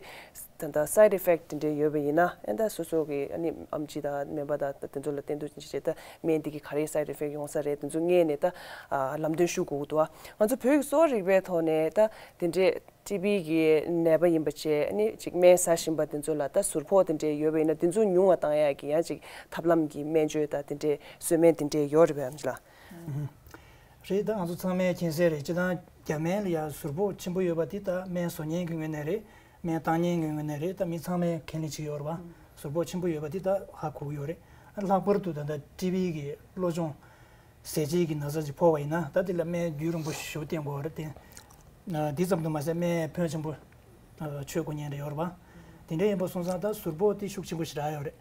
ད་ལྟ་སའེ་ཌི་ཨི་ཕེག་ཊི་འདི་འདྲའི་ཡོད་པ་ཡིན་ན་ཨ་ད་སོ་སོ་གི་ཨ་ནི་ཨེམ་ཆི་དང་སྨན་པ་དང་ད་དེ་ཚོ་ལ་བསྟེན་གཏུག་བྱེད་བྱེད་ད་སྨན་འདི་གི་ག་རེ་སའེ་ཌི་ཨི་ཕེག་ཊི་ཡོང་ས་རེད། དེ་ཚོ་སྔོན་ནས་ད་ཨ་ལམ་སྟོན་ཞུ་དགོས་ཀྱི་འདུག་ཨ་ང་ཚོ་བོད་ཀྱི་གསོ་བ་རིག་པའི་ཐོག་ནས་ད་དེ་འདྲའི་ཊི་བི་གི་ནད་པ་ཡིན་པ་བྱས་ཨ་ནི་ཅིག་སྨན་ཟ་བཞིན་པ་དེ་ཚོ་ལ་ད་ཟུར་ཕོག་དེ་འདྲའི་ཡོད་པ་ཡིན་ན་དེ་ཚོ་ཉུང་བ་བཏང་ཡག་གི་ཡང་ཅིག་ཐབས་ལམ་གྱི་སྨན་བཅོས་ད་དེ་འདྲའི་བཟོད་སྨན་དེ་འདྲའི་ཡོད་རེད་པས་ཨེམ་ཆི་ལགས། རེད། ད་ང་ཚོ་ཚང་མས་མཁྱེན་གསལ་རེད། སྤྱིར་བཏང་རྒྱ་སྨན་ལ་ཡང་ཟུར་ཕོག་ཆེན་པོ་ཡོད་པ་འདི་ད་སྨན་བཟོ་མཁན་གྱི་ངོས་ནས་རེད། སྨན་བཏང་མཁན་གྱི་ངོས་ནས་རེད། ད་མི་ཚང་མས་ཁས་ལེན་བྱེད་ཀྱི་ཡོད་རེད་བ། ཟུར་ཕོག་ཆེན་པོ་ཡོད་པ་འདི་ད་ཧ་གོ་གི་ཡོད་རེད། ལྷག་པར་དུ་ད་ལྟ་ཊི་བི་གི་གློ་གཅོང་ཟས་བཅད་ཀྱི་ན་ཚ་ཅིག་ཕོག་པ་ཡིན་ན་ད་འདི་ལ་སྨན་རྒྱུན་རིང་པོ་ཞིག་བསྟེན་དགོས་རེད་དེ། འདི་ཙམ་དུ་མ་ཟད་སྨན་ཕོན་ཆེན་པོ་མཆོད་དགོས་ཉེན་རེ་ཡོད་རེད་བ། དེ་འདྲ་ཡིན་པ་སོང་ཙང་ད་ཟུར་ཕོག་དེ་ཤུགས་ཆེན་པོ་ཞིག་རག་ཡོད་རེད།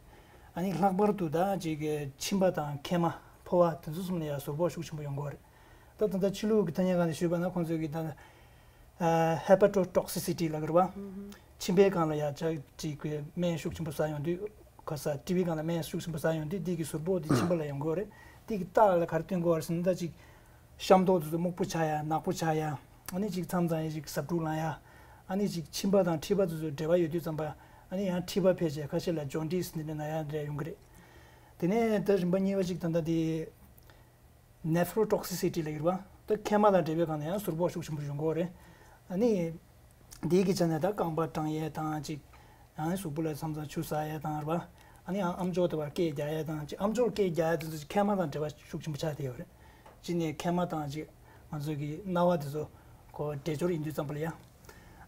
ཨ་ནི་ལྷག་པར་དུ་ད་ཅིག་གི་མཆིན་པ་དང་མཁལ་མ་ཕོ་བ་དེ་ཚོ་གསུམ་ལ་ཡང་ཟུར་ཕོག་ཤུགས་ཆེན་པོ་ཡོང་གི་ཡོད་རེད། ད་ད་ལྟ་ཕྱི་ལུགས་ཀྱི་ཐ་སྙད་སྒང་ནས་ཞུས་པ་ན་ཁོང་ཚོས་ཀྱི་ད་ ཨ་hepatotoxicity་ལབ་ཀྱི་རེད་བ། མཆིན་པའི་སྒང་ལ་ཡ་ཅིག་ཅིག་སྨན་ཤུགས་ཆེན་པོ་ཟ་ཡོང་དུས། ཁ་ས་ཊི་བི་སྒང་ལ་སྨན་ཤུགས་ཆེན་པོ་ཟ་ཡོང་དུས་འདི་གི་ཟུར་ཕོག་འདི་མཆིན་པ་ལ་ཡོང་གི་ཡོད་རེད། འདི་གི་རྟགས་ལ་ག་རེ་སྟོན་གྱི་ཡོད་རེད་ཟེར་ན། ད་ཅིག་ཤ་མདོག་དེ་ཚོ་སྨུག་པོ་ཆགས་ཡ། ནག་པོ་ཆགས་ཡ། ཨ་ནི་ཅིག་མཚམས་མཚམས་ཡ་ཅིག་ཟབ་འཁྲུག་ལངས་ཡ། ཨ་ནི་ཅིག་མཆིན་པ་དང་མཁྲིས་པ་དེ་ཚོ་འབྲེལ་བ་ཡོད་དུས་ཙམ་པ། ཨ་ནི་ཡང་མཁྲིས་པ་འཕེལ་བྱས་ཁ་ཤས་ལ་ཇོན་ཏིས་འདི་འདྲ་ན་ཡ་འདྲ་ཡོང་གི་རེད། དེ་ནས་ད་རིམ་པ་གཉིས་པ་ཅིག་ད་ལྟ་དེ་nephrotoxicity་ལབ་ཀྱི་རེད་བ། ད་མཁལ་མ་དང་འབྲེལ་བའི་སྒང་ནས་ཡང་ཟུར་ཕོག་ཤུགས་ཆེན་པོ་ཡོང་གི་ཡོད་རེད། ཨ་ནི་འདི་གི་ཆ་ནས་ད་རྐང་པ་སྐྲངས་ཡས་དང་ཅིག་ཡང་གཟུགས་པོ་ལ་མཚམས་མཚམས་ཆུ་ཟག་ཡས་དང་རེད་བ། ཨ་ནི་ཡང་ཨམ་ཅོག་དེ་བར་སྐད་རྒྱག་ཡས་དང་ཅིག་ཨམ་ཅོག་སྐད་རྒྱག་ཡས་དེ་ཚོ་ཅིག་མཁལ་མ་དང་འབྲེལ་བ་ཤུགས་ཆེན་པོ་ཆགས་བསྡད་ཡོད་རེད། གཅིག་ནས་མཁལ་མ་དང་ཅིག་ང་ཚོ་གི་རྣ་བ་དེ་ཚོ་གོ་འདྲེས་སྦྱོར་ཡིན་དུས་ཙམ་པ་ལ་ཡ།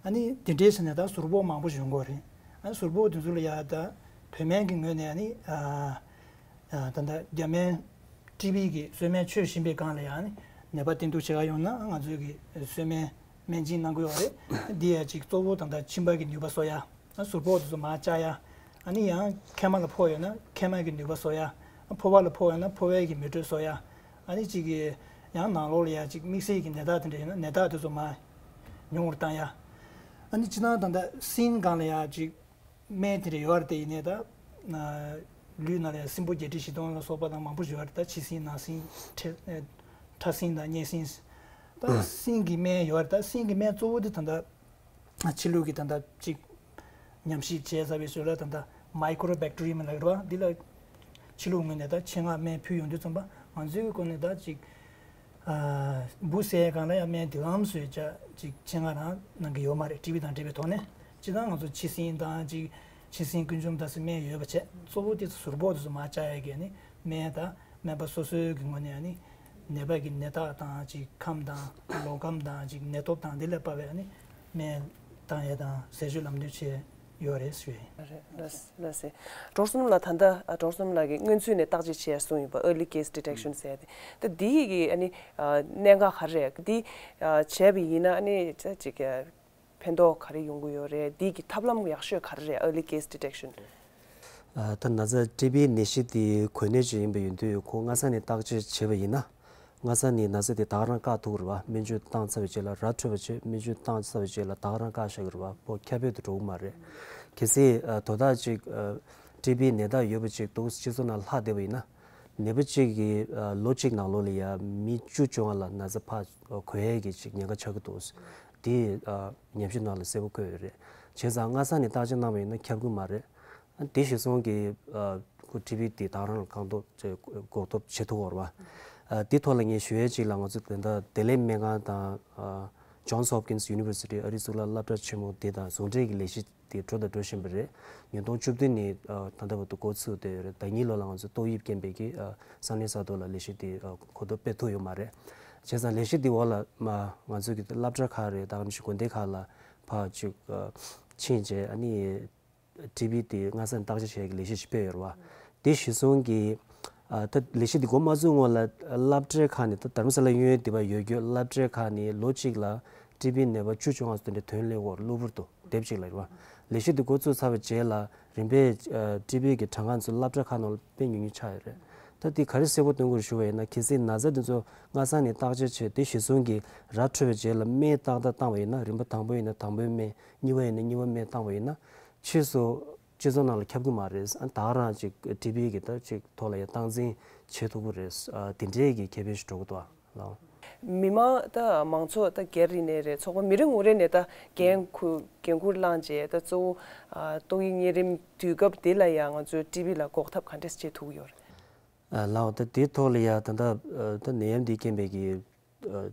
ཨ་ནི་དེ་འདྲའི་ཆ་ནས་ད་ཟུར་ཕོག་མང་པོ་ཞིག་ཡོང་གི་ཡོད་རེད། ཨ་ནི་ཟུར་ཕོག་དེ་ཚོ་ལ་ཡ་ད་བོད་སྨན་གྱི་ངོས་ནས་ཨ་ནི་ཨ་ད་ལྟ་རྒྱ་སྨན་ཊི་བི་གི་གསོལ་སྨན་མཆོད་བཞིན་པའི་སྒང་ལ་ཡང་ནི་ནད་པ་བསྟེན་གཏུག་བྱེད་ག་ཡོང་ན་ང་ཚོའི་གི་གསོལ་སྨན་སྨན་སྦྱིན་གནང་གི་ཡོད་རེད། འདི་ཡ་ཅིག་གཙོ་བོ་ད་ལྟ་མཆིན་པ་གི་ནུས་པ་གསོ་ཡ། ཟུར་ཕོག་དེ་ཚོ་མར་བཅག་ཡ། ཨ་ནི་ཡང་མཁལ་མ་ལ་ཕོག་ཡོད་ན་མཁལ་མ་གི་ནུས་པ་གསོ་ཡ། ཕོ་བ་ལ་ཕོག་ཡོད་ན་ཕོ་བའི་གི་མེ་དྲོད་གསོ་ཡ། ཨ་ནི་ཅིག་གི་ཡང་ནང་ལོགས་ལ་ཡ་ཅིག་དམིགས་བསལ་གྱི་ནད་རྟགས་དེ་འདྲ་ཡོད་ན་ནད་རྟགས་དེ་ཚོ་མར་ཉུང་བར་བཏང་ཡ། ཨ་ནི་སྤྱིར་བཏང་ད་ལྟ་སྲིན་སྒང་ལ་ཡ་ཅིག་སྨན་དེ་འདྲ་ཡོད་རེད། དེ་ཡིན་ནའི་ད་ལུས་ནང་ལ་ཡང་སྲིན་པོ་བརྒྱད་ཁྲི་བཞི་སྟོང་ལ་སོགས་པ་དང་མང་པོ་ཡོད་རེད། ད་ཕྱི་སྲིན་ནང་སྲིན་ཁྲེ་ཁྲ་སྲིན་དང་གཉན་སྲིན། ད་སྲིན་གྱི་སྨན་ཡོད་རེད། ད་སྲིན་གྱི་སྨན་གཙོ་བོ་དེ་ད་ལྟ་ཕྱི་ལུགས་ཀྱི་ད་ལྟ་ཅིག་ཉམས་ཞིབ་བྱས་ཚར་བའི་ཚོད་ལ་ད་ལྟ་Mycobacterium་ལབ་ཀྱི་རེད་བ། འདི་ལ་ཕྱི་ལུགས་ངོས་ནས་ད་ཆེད་མངགས་སྨན་ཕུལ་ཡོང་དུས་ཙམ་པ་ང་ཚོའི་སྒོ་ནས་ད་ཅིག་ཨ་འབུ་བསད་སྒང་ལ་ཡང་སྨན་དེ་ཙམ་བཟོས་བྱ་ཅིག་ཆེད་མངགས་རང་གནང་གི་ཡོད་མ་རེད། ཊི་བི་དང་འབྲེལ་བའི་ཐོག་ནས། སྤྱིར་བཏང་ང་ཚོ་ཕྱི་སྲིན་དང་ཅིག་ཕྱི་སྲིན་ཀུན་འཇོམས་ད་སྲིན་སྨན་ཡོད་པ་བྱས། གཙོ་བོ་དེ་ཚོ་ཟུར་ཕོག་དེ་ཚོ་མར་བཅག་ཡ་གི་ནི་སྨན་དང་སྨན་པ་སོ་སོའི་གི་ངོས་ནས་ནི་ནད་པ་གི་ནད་རྟགས་དང་ཅིག་ཁམས་དང་ལོག་ཁམས་དང་ཅིག་ནད་སྟོབས་དང་དེ་ལ་དཔག་པའི་ནི་སྨན་བཏང་ཡས་དང་ཟས་སྤྱོད་ལམ་སྟོན་བྱས་ཡོད་རེད་ཞུ་ཡ་ཡིན། རེད། ལགས་སོ། ལགས་སོ། སྒྲོལ་གསུམ་ལགས། ད་ལྟ་སྒྲོལ་གསུམ་ལགས་ཀྱིས་སྔོན་ཚུད་ནས་བརྟག་དཔྱད་བྱས་གསུངས་ཡོད་པ། early case detection ཟེར་ཏེ། ད་འདི་གི་ཨ་ནི་གནད་འགག་ག་རེ་རེད། འདི་བྱས་པ་ཡིན་ན་ཨ་ནི་ཅིག་ཕན་ཐོགས་ག་རེ་ཡོང་གི་ཡོད་རེད། འདི་གི་ཐབས་ལམ་ཡག་ཤོས་ག་རེ་རེད། early case detection། ད་ན་ཚ་ཊི་བི་ནད་གཞི་དེ་གོ་གནས་ཅན་ཡིན་པ་ཡིན་དུས་ཁོ་སྔ་ས་ནས་བརྟག་དཔྱད་བྱས་པ་ཡིན་ན། སྔ་ས་ནས་ན་ཚ་དེ་ད་ག་རང་བཀག་ཐུབ་ཀྱི་རེད་བ། སྨན་བཅོས་བཏང་ཚར་བའི་རྗེས་ལ་ར་འཕྲོད་པ་བྱས། སྨན་བཅོས་བཏང་ཚར་བའི་རྗེས་ལ་ད་ག་རང་བཀག་བཞག་གི་རེད་བ། ཁོ་ཁྱབ་སྤེལ་དུ་འགྲོ་གི་མ་རེད། གལ་སྲིད་དོ་བདག་ཅིག་ཊི་བི་ནད་རྟགས་ཡོད་པ་ཅིག་འདུག་སྤྱི་ཚོགས་ནང་ལྷག་བསྡད་པ་ཡིན་ན། ནད་པ་གཅིག་གིས་ལོ་གཅིག་ནང་ལོགས་ལ་ཡ་མི་བཅུ་བཅོ་ལྔ་ལ་ན་ཚ་ཕར་འགོས་ཡས་ཀྱི་ཅིག་ཉེན་ཁ་ཆགས་ཀྱི་འདུག་དེ་ཉམས་ཞིབ་ནང་ལ་གསལ་པོ་བཀོད་ཡོད་རེད། བྱས་ཙང་སྔ་ས་ནས་བརྟག་དཔྱད་གནང་བ་ཡིན་ན་ཁྱབ་ཀྱི་མ་རེད། དེ་གཞིར་བཟུང་གིས་ཁོ་ཊི་བི་དེ་ད་རང་ལ་བཀག་འགོག་བྱེད་འགོག་ཐབས་བྱེད་ཐུབ་ཀྱི་ཡོད་རེད་བ། དེ་ཐོག་ལ་ངས་ཞུ་ཡས་གཅིག་ལ་ང་ཚོ་དེ་འདྲ་བདེ་ལེགས་སྨན་ཁང་དང་Johns Hopkins University ཨ་རིའི་གཙུག་ལག་སློབ་གྲྭ་ཆེན་མོ་དེ་དང་ཟུང་འབྲེལ་གྱི་ལས་གཞི་དེ་འགྲོ་དང་འགྲོ་བཞིན་པ་རེད། ཉིས་སྟོང་བཅུ་བདུན་ནས་ད་ལྟ་བར་དུ་འགོ་ཚུགས་བསྡད་ཡོད་རེད། ཟླ་གཉིས་ལོ་ལ་ང་ཚོ་ཏོག་དབྱིབས་རྐྱེན་པས་ཀྱི་ས་གནས་ས་ཐོག་ལ་ལས་གཞི་དེ་གོ་རྟོགས་སྤེལ་ཐུབ་ཡོད་མ་རེད། བྱས་ཙང་ལས་གཞི་དེ་འོག་ལ་མ་ང་ཚོ་གི་སློབ་གྲྭ་ཁག་རེད། ད་ག་ནང་བཞིན་དགོན་སྡེ་ཁག་ལ་ཕར་ཅིག་ཕྱིན་རྗེས་ཨ་ནི་ཊི་བི་དེ་སྔ་ས་ནས་བརྟག་དཔྱད་བྱེད་ཡག་གི་ལས་གཞི་ཞིག་སྤེལ་ཡོད་རེད་བ། དེ་གཞིར་བཟུང་གིས་ད་ལས་གཞི་དེ་འགོ་མ་ཚུགས་སྔོན་ལ་སློབ་གྲྭའི་ཁག་ནས་ད་དྷ་རམ་ས་ལ་གཡས་གཡོན་དེ་བ་ཡོད་རྒྱུ་སློབ་གྲྭའི་ཁག་ནས་ལོ་གཅིག་ལ་ཊི་བི་ནད་པ་བཅུ་བཅོ་ལྔ་ཙམ་དེ་འདྲ་ཐོན་སླེབས་ཀྱི་ཡོད་རེད། གློ་བུར་དུ་དེབ་གཅིག་ལ་རེད་བ། ལས་གཞི་དེ་འགོ་བཙུགས་ཚར་བའི་རྗེས་ལ་རིམ་པས་ཊི་བི་གི་གྲངས་ཀ་ཚོ་སློབ་གྲྭ་ཁག་ནང་ལ་དཔེ་ཉུང་ཉུང་ཆགས་ཡོད་རེད། ད་དེ་ག་རེ་གསལ་པོ་སྟོན་དགོས་རེད་ཞུ་བ་ཡིན་ན། གལ་སྲིད་ན་ཚ་དེ་ཚོ་སྔ་ས་ནས་བརྟག་དཔྱད་བྱས་དེ་གཞིར་བཟུང་གིས་ར་འཕྲོད་པའི་རྗེས་ལ་སྨན་ཏག་ཏག་བཏང་བ་ཡིན་ན། རིམ་པ་དང་པོ་ཡིན་ན་དང་པོའི་སྨན། གཉིས་པ་ཡིན་ན་གཉིས་པ་སྨན་བཏང་བ་ཡིན་ན། ཕྱིས་སུ་སྤྱི་ཚོགས་ནང་ལ་ཁྱབ་ཀྱི་མ་རེད། ཨ་ད་ག་རང་ཅིག་ཊི་བི་གི་ད་ཅིག་ཐོག་ལ་ཡང་སྟངས་འཛིན་བྱེད་ཐུབ་ཀྱི་རེད། ཨ་དེ་འདྲའི་གི་ཁེ་ཕན་ཞིག་འགྲོ་གི་འདུག་ཨ་ལགས། མི་མང་ད་མང་ཚོགས་ད་སྒེར་རིག་གནས་རེད། ཚོགས་པ་མི་རེ་ངོ་རེ་ནས་ད་འགན་ཁུར་འགན་ཁུར་བླངས་རྗེས་ད་གཙོ་བོ་ཨ་ཏོག་དབྱིབས་གཉན་རིམས་དུས་སྐབས་དེ་ལ་ཡང་ང་ཚོས་ཊི་བི་ལ་འགོག་ཐབས་ག་འདྲས་བྱེད་ཐུབ་ཀྱི་ཡོད་རེད། ཨ་ལགས། ད་དེའི་ཐོག་ལ་ཡ་ད་ལྟ་ཨ་ད་ནད་ཡམས་འདིའི་རྐྱེན་པས་ཀྱི་ཨ་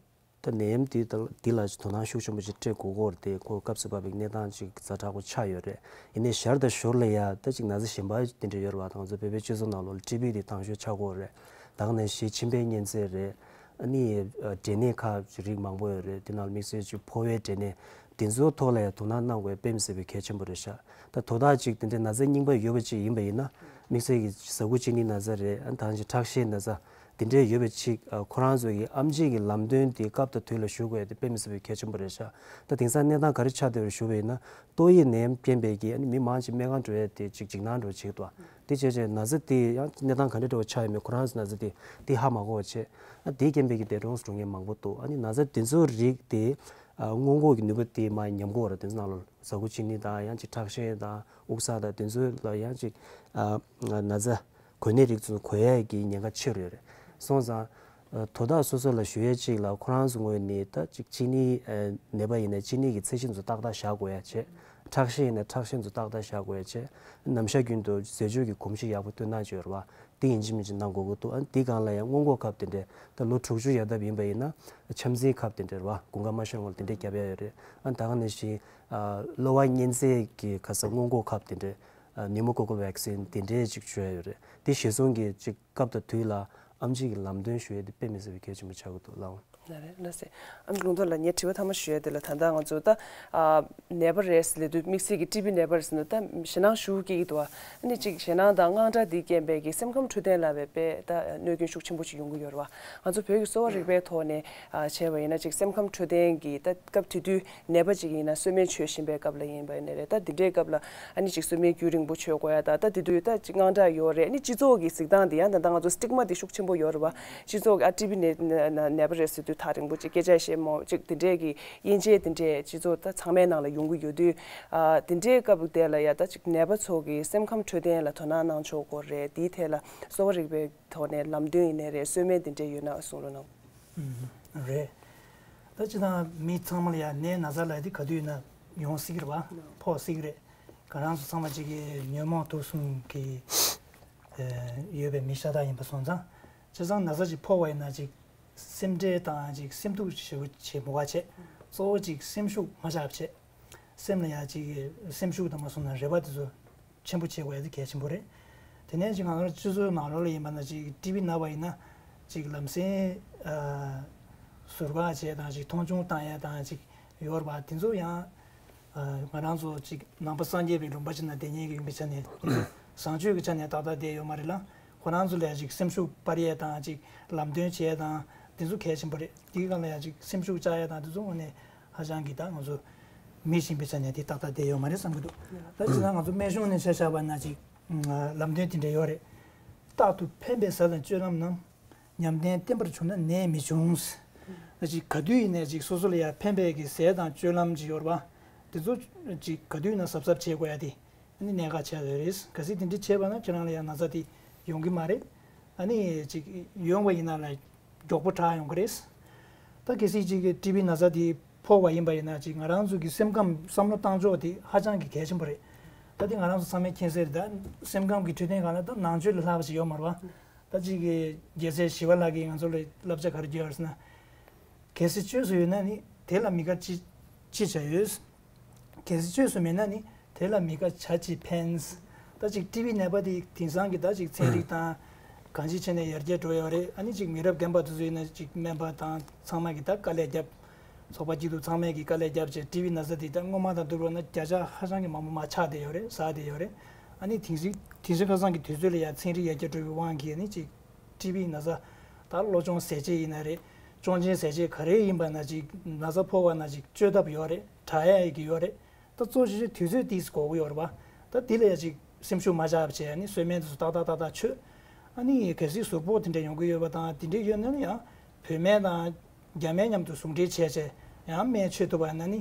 ད་ནད་ཡམས་འདི་ད་འདི་ལ་དོ་སྣང་ཤུགས་ཆེན་པོ་ཞིག་སྤྲད་དགོས་ཀྱི་ཡོད་རེད་དེ། ཁོ་སྐབས་སུ་བབས་པའི་གནས་སྟངས་ཅིག་ཛ་དྲག་པོ་ཆགས་ཡོད་རེད། ཡིན་ནའི་ཞར་དང་ཞོར་ལ་ཡ་ད་ཅིག་ན་ཚ་གཞན་པ་དེ་འདྲ་ཡོད་རེད་བ། ད་ང་ཚོ་བོད་པའི་སྤྱི་ཚོགས་ནང་ལོགས་ལ་ཊི་བི་དེ་དང་ཤོས་ཆགས་ཀྱི་ཡོད་རེད། ད་ག་ནང་བཞིན་མཆིན་པའི་གཉན་ཚད་རེད། ཨ་ནི་ཨ་འབྲས་ནད་ཁག་རིགས་མང་པོ་ཡོད་རེད། དེ་ནང་ལ་དམིགས་བསལ་ཅིག་ཕོ་བའི་འབྲས་ནད། དེ་ཚོའི་ཐོག་ལ་ཡང་དོ་སྣང་གནང་དགོས་དཔེ་མི་སྲིད་པའི་གལ་ཆེན་པོ་རེད་ཤག་ད་དོ་བདག་ཅིག་དེ་འདྲའི་ན་ཚ་རྙིང་པ་ཡོད་པ་ཅིག་ཡིན་པ་ཡིན་ན། དམིགས་བསལ་གྱི་ཟ་ཁུ་གཅིན་སྙི་ན་ཚ་རེད། ཨ་ནི་ད་ག་ནང་བཞིན་ཁྲག་ཤེད་ན་ཚ་དེ་འདྲའི་ཡོད་པ་ཅིག་ཨ་ཁོ་རང་ཚོ་གི་ཨེམ་ཆི་གི་ལམ་སྟོན་དེ་སྐབས་དང་དུས་ལ་ཞུ་དགོས་དེ་དཔེ་མི་སྲིད་པའི་གལ་ཆེན་པོ་རེད་ཤག་ད་དེང་སང་གནས་སྟངས་ག་རེ་ཆགས་བསྡད་པ་རེད་ཞུ་བ་ཡིན་ན། ཏོག་དབྱིབས་ནད་ཡམས་རྐྱེན་པས་ཀྱི་ཨ་ནི་མི་མང་ཅིག་སྨན་ཁང་འགྲོ་ཡས་དེ་ཅིག་འཇིགས་སྣང་འདྲ་བོ་བྱེད་ཀྱི་འདུག་དེ་བྱས་བྱས་ན་ཚ་དེ་ཡང་གནས་སྟངས་ག་འདྲ་འདྲ་བོ་ཆགས་ཡོད་མེད་ཁོ་རང་ཚོ་ན་ཚ་དེ་དེ་ཧ་མ་གོ་བ་བྱས། ཨ་དེའི་རྐྱེན་པས་ཀྱི་འདས་གྲོངས་སུ་འགྲོ་མཁན་མང་པོ་འདུག་ཨ་ནི་ན་ཚ་དེ་ཚོའི་རིགས་དེ་ ཨ་སྔོན་འགོག་གི་ནུས་པ་དེ་མར་ཉམས་ཀྱི་ཡོད་རེད། དེ་ཚོ་ནང་ལོགས་ཟ་ཁུ་གཅིན་སྙི་དང་ཡང་ཅིག་ཁྲག་ཤེད་དང་དབུགས་བསགས་དང་དེ་ཚོ་ལ་ཡང་ཅིག་ཨ་ན་ཚ་གོ་ནད་རིགས་ཚོ་འགོས་ཡས་ཀྱི་ཉེན་ཁ་ཆེ་རུ་ཡོད་རེད། སོང་ཙང་ཨ་དོ་བདག་སོ་སོ་ལ་ཞུ་ཡས་གཅིག་ལ་ཁོ་རང་ཚོ་ངོས་ནས་ད་ཅིག་གཅིན་སྙི་ཨ་ནད་པ་ཡིན་ན་གཅིན་སྙི་གི་ཚད་གཞི་ཚོ་ཏག་ཏག་བཞག་དགོས་ཡ་བྱས། ཁྲག་ཤེད་ཡིན་ན་ཁྲག་ཤེད་ཚོ་ཏག་ཏག་བཞག་དགོས་ཡ་བྱས། ནམ་ཞག་རྒྱུན་དུ་ཟས་སྤྱོད་ཀྱི་གོམས་གཤིས་ཡག་པོ་བསྟེན་གནང་བྱས་ཡོད་རེད་བ། དེ་ཡིན་གཅིག་མིན་གཅིག་གནང་དགོས་ཀྱི་འདུག་ཨ་འདི་སྒང་ལ་ཡང་སྔོན་འགོག་ཁབ་དེ་འདྲས་ད་ལོ་དྲུག་ཅུ་ཡར་ལྡབ་ཡིན་པ་ཡིན་ན་འཆམ་འཛིན་ཁབ་དེ་འདྲས་རེད་བ། དགུན་ཁ་མ་ཤོར་སྔོན་ལ་དེ་འདྲས་བརྒྱབ་ཡ་ཡོད་རེད། ཨ་ད་ག་ནང་བཞིན་ཨ་གློ་བ་གཉན་ཚད་ཀྱི་ཁ་ས་སྔོན་འགོག་ཁབ་དེ་འདྲས་ཨ་ནིའུ་མོ་ཀོ་ཀལ་ཝེག་སིན་དེ་འདྲས་ཅིག་བྱོས་ཡ་ཡོད་རེད། དེ་གཞིར་བཟུང་གི་ཅིག་སྐབས་དང་དུས་ལ་ཨེམ་ཆི་གི་ལམ་སྟོན་ཞུ་ཡ་དེ་དཔེ་མི་སྲིད་པའི་གལ་ཆེན་པོ་ཆགས་ཀྱི་འདུག་ལགས། ལགས་རེད། ལགས་སེ། ཨ་ནི་ལུང་རྟོགས་ལགས་ངས་དྲི་བ་ཐ་མ་ཞུ་ཡ་དེ་ལ་ད་ལྟ་ང་ཚོ་ད་ཨ་ནད་པ་རེད་ཟེར་ལབ་དུས་དམིགས་བསལ་གྱི་ཊི་བི་ནད་པ་རེད་ཟེར་ན་ད་ཞེད་སྣང་ཞེ་པོ་སྐྱེ་གི་འདུག་ཨ་ནི་ཅིག་ཞེད་སྣང་དང་དངངས་སྐྲག་འདིའི་རྐྱེན་པས་ཀྱི་སེམས་ཁམས་འཕྲོད་བསྟེན་ལ་བས་དཔེ་ད་གནོད་སྐྱོན་ཤུགས་ཆེན་པོ་ཅིག་ཡོང་གི་ཡོད་རེད་བ། ང་ཚོ་བོད་ཀྱི་གསོ་བ་རིག་པའི་ཐོག་ནས་ཨ་བྱས་པ་ཡིན་ན་ཅིག་སེམས་ཁམས་འཕྲོད་བསྟེན་གྱི་ད་སྐབས་དེ་དུས་ནད་པ་ཅིག་ཡིན་ན་གསོལ་སྨན་མཆོད་བཞིན་པའི་སྐབས་ལ་ཡིན་པ་ཡིན་ནའི་རེད། ད་འདི་འདྲའི་སྐབས་ལ་ཨ་ནི་ཅིག་གསོལ་སྨན་རྒྱུན་རིང་པོ་མཆོད་དགོས་ཡ་ད་ད་དེ་དུས་ད་ཅིག་དངངས་སྐྲག་ཡོད་རེད། ཨ་ནི་སྤྱི་ཚོགས་ཀྱི་གཟིགས་སྟངས་འདི་ཡང་ད་ལྟ་ང་ཚོ་སི་ཊིག་མ་འདི་ཤུགས་ཆེན་པོ་ཡོད་རེད་བ། སྤྱི་ཚོགས་ཀྱི་ཨ་ཊི་བི་ནད་ནད་པ་རེད་ཟེར་དུས་ཐག་རིང་པོ་ཅིག་སྐད་ཆ་བཤད་མོ་ཅིག་དེ་འདྲས་ཀྱི་དབྱེ་འབྱེད་དེ་འདྲས་སྤྱི་ཚོགས་ད་ཚང་མའི་ནང་ལ་ཡོང་གི་ཡོད་དུས། ཨ་དེ་འདྲའི་སྐབས་དེ་ལ་ཡ་ད་ཅིག་ནད་པ་ཚོ་གི་སེམས་ཁམས་འཕྲོད་བསྟེན་ལ་དོ་སྣང་གནང་ཆོག་གོ་རེད། དེའི་ཐད་ལ་གསོ་བ་རིག་པའི་ཐོག་ནས་ལམ་སྟོན་ཡིན་ནའི་རེད། གསོལ་སྨན་དེ་འདྲས་ཡོད་ན་གསུང་རོགས་གནང་། ཨུམ། རེད། ད་སྤྱིར་བཏང་མི་ཚང་མ་ལ་ཡ་ནད་ན་ཚ་ལབ་དེ་ག་དུས་ཡིན་ན་ཡོང་སྲིད་ཀྱི་རེད་བ། ཕོག་སྲིད་ཀྱི་རེད། ང་རང་ཚོ་ཚང་མ་གཅིག་གི་ཉོན་མོངས་དུག་གསུམ་གྱི་ཨེ་ཡོད་པའི་མི་ཤ་སྟག་ཡིན་པ་སོང་ཙང་། བྱས་ཙང་ན་ཚ་ཅིག་ཕོག་པ་ཡིན་ན་ཅིག་སེམས་ཁྲལ་དང་ཅིག་སེམས་སྡུག་ཞེ་པོ་བྱེད་མི་དགོས་པ་བྱས། གཙོ་བོ་ཅིག་སེམས་ཤུགས་མ་ཆག་བྱས། སེམས་ལ་ཡ་ཅིག་སེམས་ཤུགས་དང་མ་སོང་ན་རེ་བ་དེ་ཚོ་ཆེན་པོ་བྱེད་དགོས་ཡ་དེ་གལ་ཆེན་པོ་རེད། དེ་ནས་ཅིག་ང་ཚོ་སྤྱི་ཚོགས་ནང་ལོགས་ལ་ཡིན་པ་ན་ཅིག་ཊི་བི་ན་བ་ཡིན་ན་ཅིག་ལམ་སེང་ཨ་ཟུར་བཀག་བྱས་དང་ཅིག་མཐོང་ཆུང་བཏང་ཡ་དང་ཅིག་ཡོད་རེད་པ། དེ་ཚོ་ཡང་ཨ་ང་རང་ཚོ་ཅིག་ནང་པ་སངས་རྒྱས་པའི་ལུང་པ་ཅིག་ན་བསྡད་མཁན་གྱི་ཡིན་པའི་ཆ་ནས་བཟང་སྤྱོད་ཀྱི་ཆ་ནས་ཏག་ཏག་བསྡད་ཡོད་མ་རེད་ལ། ཁོ་རང་ཚོ་ལ་ཡ་ཅིག་སེམས་ཤུགས་སྤར་ཡས་དང་ཅིག་ལམ་སྟོན་བྱས་དང་དེ་ཚོ་གལ་ཆེན་པོ་རེད། དེའི་སྒང་ལ་ཡ་ཅིག་སེམས་ཤུགས་བཅག་ཡས་དང་དེ་ཚོ་དངོས་གནས་ཧ་ཅང་གི་ད་ང་ཚོ་མི་གཞན་པའི་ཆ་ནས་དེ་ཏག་ཏག་བསྡད་ཡོད་མ་རེད་བསམ་གྱི་འདུག་ད་ཅི་ན་ང་ཚོ་སྨན་གཞུང་ནས་ཆ་བཞག་པ་ན་ཅིག་ལམ་སྟོན་དེ་འདྲ་ཡོད་རེད། རྟག་ཏུ་ཕན་པའི་ཟས་དང་སྤྱོད་ལམ་རྣམས། ཉམས་ལྡན་བསྟེན་པར་བྱུང་ན་ནད་མི་འབྱུང་། ཅིག་ག་དུས་ཡིན་ནའི་ཅིག་སོ་སོ་ལ་ཡ་ཕན་པའི་གི་ཟས་དང་སྤྱོད་ལམ་ཅིག་ཡོད་རེད་པ། དེ་ཚོ་ཅིག་ག་དུས་ཡིན་ན་གཟབ་གཟབ་བྱེད་དགོས་ཡ་དེ། ཨ་ནི་གནད་འགག་ཆགས་ཡོད་རེད། གལ་སྲིད་དེ་འདྲ་བྱས་པ་ན་ཁྱེད་རང་ལ་ཡང་ན་ཚ་དེ་ཡོང་གི་མ་རེད། ཨ་ནི་ཅིག་ཡོང་བ་ཡིན་ན་ལ་མགྱོགས་པོ་དྲག་ཡོང་གི་རེད། ད་གལ་སྲིད་ཅིག་ཊི་བི་ན་ཚ་དེ་ཕོག་པ་ཡིན་པ་ཡིན་ན་ཅིག་ང་རང་ཚོ་གི་སེམས་ཁམས་བསམ་བློ་བཏང་ཕྱོགས་དེ་ཧ་ཅང་གི་གལ་ཆེན་པོ་རེད། ད་དེ་ང་རང་ཚོ་ཚང་མས་མཁྱེན་གསལ་རེད། ད་སེམས་ཁམས་ཀྱི་འཕྲོད་བསྟེན་སྒང་ལ་ད་ནང་ཆོས་ལས་ལྷག་པ་ཞིག་ཡོད་མ་རེད་པ། ད་ཅིག་གི་རྒྱལ་སྲས་ཞི་བ་ལྷ་གིས་ང་ཚོ་ལ་བསླབ་བྱ་ག་རེ་བརྒྱབ་ཡོད་རེད་ཟེར་ན། གལ་སྲིད་བཅོས་སུ་ཡོད་ན་ནི་དེ་ལ་མི་དགའ་ཅི་ཅི་བྱ་ཡོད། གལ་སྲིད་བཅོས་སུ་མེད་ན་ནི་དེ་ལ་མི་དགའ་བྱ་ཅི་ཕན། ད་ཅིག་ཊི་བི་ནད་པ་དེ་དེང་སང་གི་ད་ཅིག་ཚན་རིག་དང་གང་ཅིའི་ཆ་ནས་ཡར་རྒྱས་འགྲོ་ཡོད་རེད། ཨ་ནི་ཅིག་མི་རབས་རྒན་པ་དེ་ཚོ་ཡིན་ན་ཅིག་སྨན་པ་དང་ཚང་མ་གི་ད་དཀའ་ལས་བརྒྱབ། ཚོགས་པ་སྐྱིད་སྡུག་ཚང་མས་ཀྱི་དཀའ་ལས་བརྒྱབ་བྱས་ཊི་བི་ན་ཚ་དེ་ད་སྔོན་མ་དང་བསྡུར་བ་ན་བརྒྱ་ཆ་ཧ་ཅང་གི་མང་པོ་མར་ཆག་བསྡད་ཡོད་རེད། ཟག་བསྡད་ཡོད་རེད། ཨ་ནི་དེང་སང་དེང་སང་ཁ་སང་གི་དུས་ཚོད་ལ་ཡང་ཚན་རིག་ཡར་རྒྱས་འགྲོ་བའི་དབང་གིས་ཨ་ནི་ཅིག་ཊི་བི་ན་ཚ་ད་གློ་གཅོང་ཟས་བཅད་ཡིན་ན་རེད། གཅོང་ཆེན་ཟས་བཅད་ག་རེ་ཡིན་པ་ན་ཅིག་ན་ཚ་ཕོག་པ་ན་ཅིག་བཅོས་ཐབས་ཡོད་རེད། དྲག་ཡ་ཡི་གི་ཡོད་རེད། ད་གཙོ་ཆེ་ཆེ་དུས་ཚོད་ཏིས་འགོར་གི་ཡོད་རེད་པ། ད་དེ་ལ་ཡང་ཅིག་སེམས་ཤུགས་མ་ཆག་བྱས་ཨ་ནི་གསོལ་སྨན་དེ་ཚོ་ཏག་ཏག་ཏག་ཏག་མཆོད། ཨ་ནི་གལ་སྲིད་ཟུར་ཕོག་དེ་འདྲ་ཡོང་གི་ཡོད་པ་དང་དེ་འདྲ་ཡོད་ན་ཡང་བོད་སྨན་དང་རྒྱ་སྨན་མཉམ་དུ་ཟུང་འབྲེལ་བྱས་བྱས་ཡང་སྨན་མཆོད་ཐུབ་པ་ན་ནི།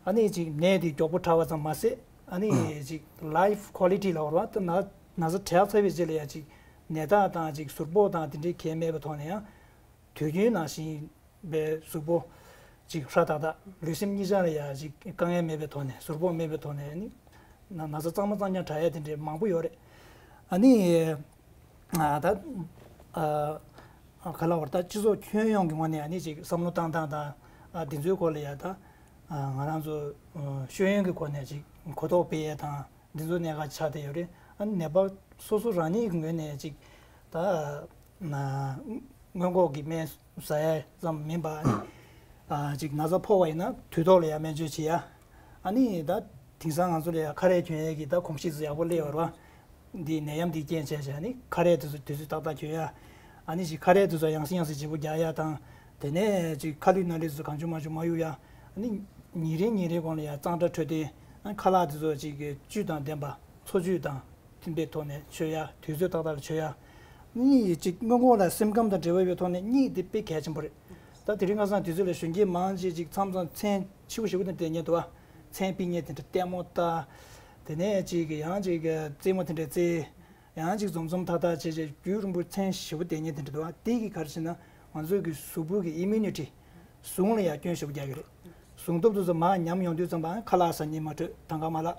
ཨ་ནི་ཅིག་ནད་དེ་མགྱོགས་པོ་དྲག་པ་ཙམ་མ་ཟད་ཨ་ནི་ཅིག་life quality ལབ་པ་ད་ན་ན་ཚ་དྲག་ཚར་བའི་རྗེས་ལ་ཡང་ཅིག་ནད་རྟགས་དང་ཅིག་ཟུར་ཕོག་དང་དེ་འདྲའི་གལ་མེད་པའི་ཐོག་ནས་ཡང་དུས་རྒྱུན་ནང་བཞིན་པའི་གཟུགས་པོ་ཅིག་ཧྲ་ཏག་ཏག་ལུས་སེམས་གཉིས་ཆ་ལ་ཡང་ཅིག་དཀའ་ངལ་མེད་པའི་ཐོག་ནས་གཟུགས་པོ་མེད་པའི་ཐོག་ནས་ནི་ན་ན་ཚ་གཙང་མ་གཙང་རྐྱང་དྲག་ཡ་དེ་འདྲའི་མང་པོ་ཡོད་རེད། ཨ་ནི་ཨ་ད་ཨ་ག་ལ་བར་ད་སྤྱི་ཚོགས་ཁྱོན་ཡོངས་ཀྱི་ངོས་ནས་ཨ་ནི་ཅིག་བསམ་བློ་བཏང་སྟངས་དང་ཨ་དེ་ཚོའི་སྐོར་ལ་ཡང་ད་ཨ་ང་རང་ཚོ་ཨ་ཤེས་ཡོན་གྱི་སྒོ་ནས་ཅིག་གོ་རྟོགས་སྤེལ་ཡས་དང་། འདི་ཚོ་གནད་འགག་ཆགས་བསྡད་ཡོད་རེད། ཨ་ནི་ནད་པ་སོ་སོ་རང་ཉིད་ཀྱི་ངོས་ནས་ཅིག་ད་ན་སྔོན་འགོག་གི་སྨན་ཟ་ཡ་ཙམ་མིན་པ་ཨ་ནི་ཨ་ཅིག་ན་ཚ་ཕོག་པ་ཡིན་ན་དུས་ཐོག་ལ་ཡང་སྨན་བཅོས་བྱེད་ཡ། ཨ་ནི་ད་དེང་སང་ང་ཚོ་ལ་ཡང་ཁ་རས་གྱོན་ཡས་ཀྱི་ད་གོམས་གཤིས་ཚོ་ཡག་པོ་སླེབས་ཡོད་རེད་བ། འདི་ནད་ཡམས་འདི་རྐྱེན་བྱས་བྱས་ཨ་ནི་ཁ་རས་དེ་ཚོ་དུས་ཚོད་ཏག་ཏག་གྱོན་ཡ། ཨ་ནི་ཅིག་ཁ་རས་དེ་ཚོ་ཡང་སེ་ཡང་སེ་བརྗེ་པོ་རྒྱག་ཡ་དང་། དེ་ནས་ཅིག་ཁ་ལུད་སྣ་ལུད་ཚོ་གང་བྱུང་མང་བྱུང་མ་གཡུག་ཡ། ཨ་ནི་ཉིན་རེ་ཉིན་རེའི་གོང་ལ་ཡང་གཙང་སྦྲ་འཕྲོད་བསྟེན། ཨ་ནི་ཁ་ལག་དེ་ཚོ་ཅིག་གི་བཅུད་དང་ལྡན་པ། འཚོ་བཅུད་དང་མཐུན་པའི་ཐོག་ནས་མཆོད་ཡ། དུས་ཚོད་ཏག་ཏག་ལ་མཆོད་ཡ། གཉིས་ཅིག་སྔོན་འགོག་ལ་སེམས་ཁམས་དང་འབྲེལ་བ་ཡོད་ཐོག་ནས་གཉིས་དེ་དཔེ་གལ་ཆེན་པོ་རེད། ད་དེ་རིང་ཁ་སང་དུས་ཚོད་ལ་གཞོན་སྐྱེས་མང་ཆེ་ཅིག་མཚམས་མཚམས་མཚན་ཆེ་བོ་ཞེ་པོ་དེ་འདྲ་བསྡད་མཁན་འདུག་བ། མཚན་དཔེ་རྙིང་དེ་འདྲ་ལྟད་མོ་ལྟ། དེ་ནས་ཅིག་ཡང་ཅིག་རྩེད་མོ་དེ་འདྲ་རྩེ། ཡང་ཅིག་འཛོམས་འཛོམས་ཐག་ཐག་བྱས་བྱས་རྒྱུན་རིང་པོ་མཚན་ཞེ་པོ་བསྡད་མཁན་དེ་འདྲ་འདུག་བ། དེ་གིས་ག་རེ་བྱས་ན་ང་ཚོའི་གི་གཟུགས་པོ་གི་ཨི་མུ་ནི་ཊི། ཟུངས་ལ་ཡང་སྐྱོན་ཞེ་པོ་རྒྱག་གི་རེད། ཟུངས་སྟོབས་དེ་ཚོ་མར་ཉམས་ཡོང་དུས་ཙམ་པ་ཁ་ལག་ཟ་སྙིང་མ་འདོད། ཐང་ག་མ་ལག་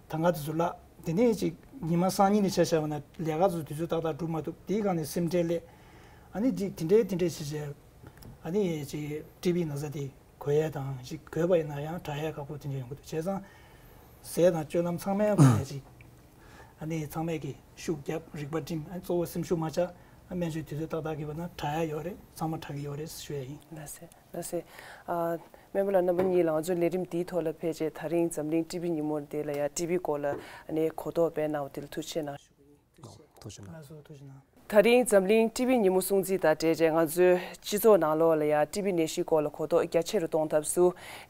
ཐང་ག་དེ་ཚོ་བརླག་དེ་ནས་ཅིག་ཉི་མ་སང་ཉིན་ནས་ཆ་བཞག་པ་ན་ལས་ཀ་ཚོ་དུས་ཚོད་ཏག་ཏག་སྒྲུབ་མ་ཐུབ། དེའི་སྒང་ནས་སེམས་ཁྲལ་སླེབས། ཨ་ནི་ཅིག་དེ་འདྲའི་དེ་འདྲའི་བྱས་བྱས། ཨ་ནི་ཅིག་ཊི་བི་ན་ཚ་དེ་འགོས་ཡས་དང་ཅིག་འགོས་པ་ཡིན་ན་ཡང་དྲག་ཡས་ཁག་པོ་དེ་འདྲ་ཡོང་གི་འདུག་བྱས་ཙང་ཟས་དང་སྤྱོད་ལམ་ཚང་མའི་སྒོ་ནས་ཅིག་ཨ་ནི་ཚང་མས་ཀྱི་ཤུགས་རྒྱབ། རིག་པ་སྒྲིམ། ཨ་ནི་གཙོ་བོ་སེམས་ཤུགས་མ་ཆག་ཨ་སྨན་བཅོས་དུས་ཚོད་ཏག་ཏག་གི་བར་ན་དྲག་ཡ་ཡོད་རེད། ཚང་མ་དྲག་གི་ཡོད་རེད་ཞུ་ཡ་ཡིན། ལགས་སེ། ལགས་སེ། ཨ། སྨན་པ་ལགས་རྣམ་པ་གཉིས་ལ་ང་ཚོའི་ལས་རིམ་འདིའི་ཐོག་ལ་ཕེབས་རྗེས་ད་རིང་འཛམ་གླིང་ཊི་བི་ཉིན་མོ་འདི་ལ་ཡང་ཊི་བི་སྐོར་ལ་ཨ་ནི་གོ་རྟོགས་སྤེལ་གནང་བ་དེ་ལ་ཐུགས་རྗེ་ཆེ་གནང་ཞུ་གི་ཡིན། ཐུགས་རྗེ་ཆེ་གནང་། ཐུགས་རྗེ་གནང་། ལགས་སོ། ཐུགས་རྗེ་གནང་། ད་རིང་འཛམ་གླིང་ཊི་བི་ཉིན་མོ་སྲུང་བརྩི་དང་འབྲེལ་བྱས་ང་ཚོའི་སྤྱི་ཚོགས་ནང་ལོགས་ལ་ཡང་ཊི་བི་ནད་གཞིའི་སྐོར་ལ་གོ་རྟོགས་རྒྱ་ཆེ་རུ་གཏོང་ཐབས་སུ་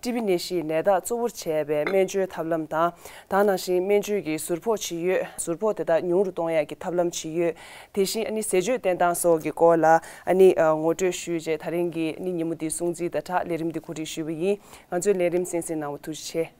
ཊི་བི་ནད་གཞིའི་ནད་རྟགས་གཙོ་བོར་བྱས་པའི་སྨན་བཅོས་ཐབས་ལམ་དང་། ད་ནང་བཞིན་སྨན་བཅོས་ཀྱི་ཟུར་ཕོགས་ཇི་ཡོད། ཟུར་ཕོགས་དེ་དག་ཉུང་རུ་གཏོང་ཡག་གི་ཐབས་ལམ་ཇི་ཡོད། དེ་བཞིན་ཨ་ནི་ཟས་སྤྱོད་བསྟེན་སྟངས་སོགས་ཀྱི་སྐོར་ལ་ཨ་ནི་ངོ་སྤྲོད་ཞུས་རྗེས་ད་རིང་གི་ཨ་ནི་ཉིན་མོ་འདིའི་སྲུང་བརྩི་དང་སྦྲགས་ལས་རིམ་འདི་གོ་སྒྲིག་ཞུས་པ་ཡིན། ང་ཚོའི་ལས་རིམ་གསན་གཟིགས་གནང་བ་ཐུགས་རྗེ་ཆེ།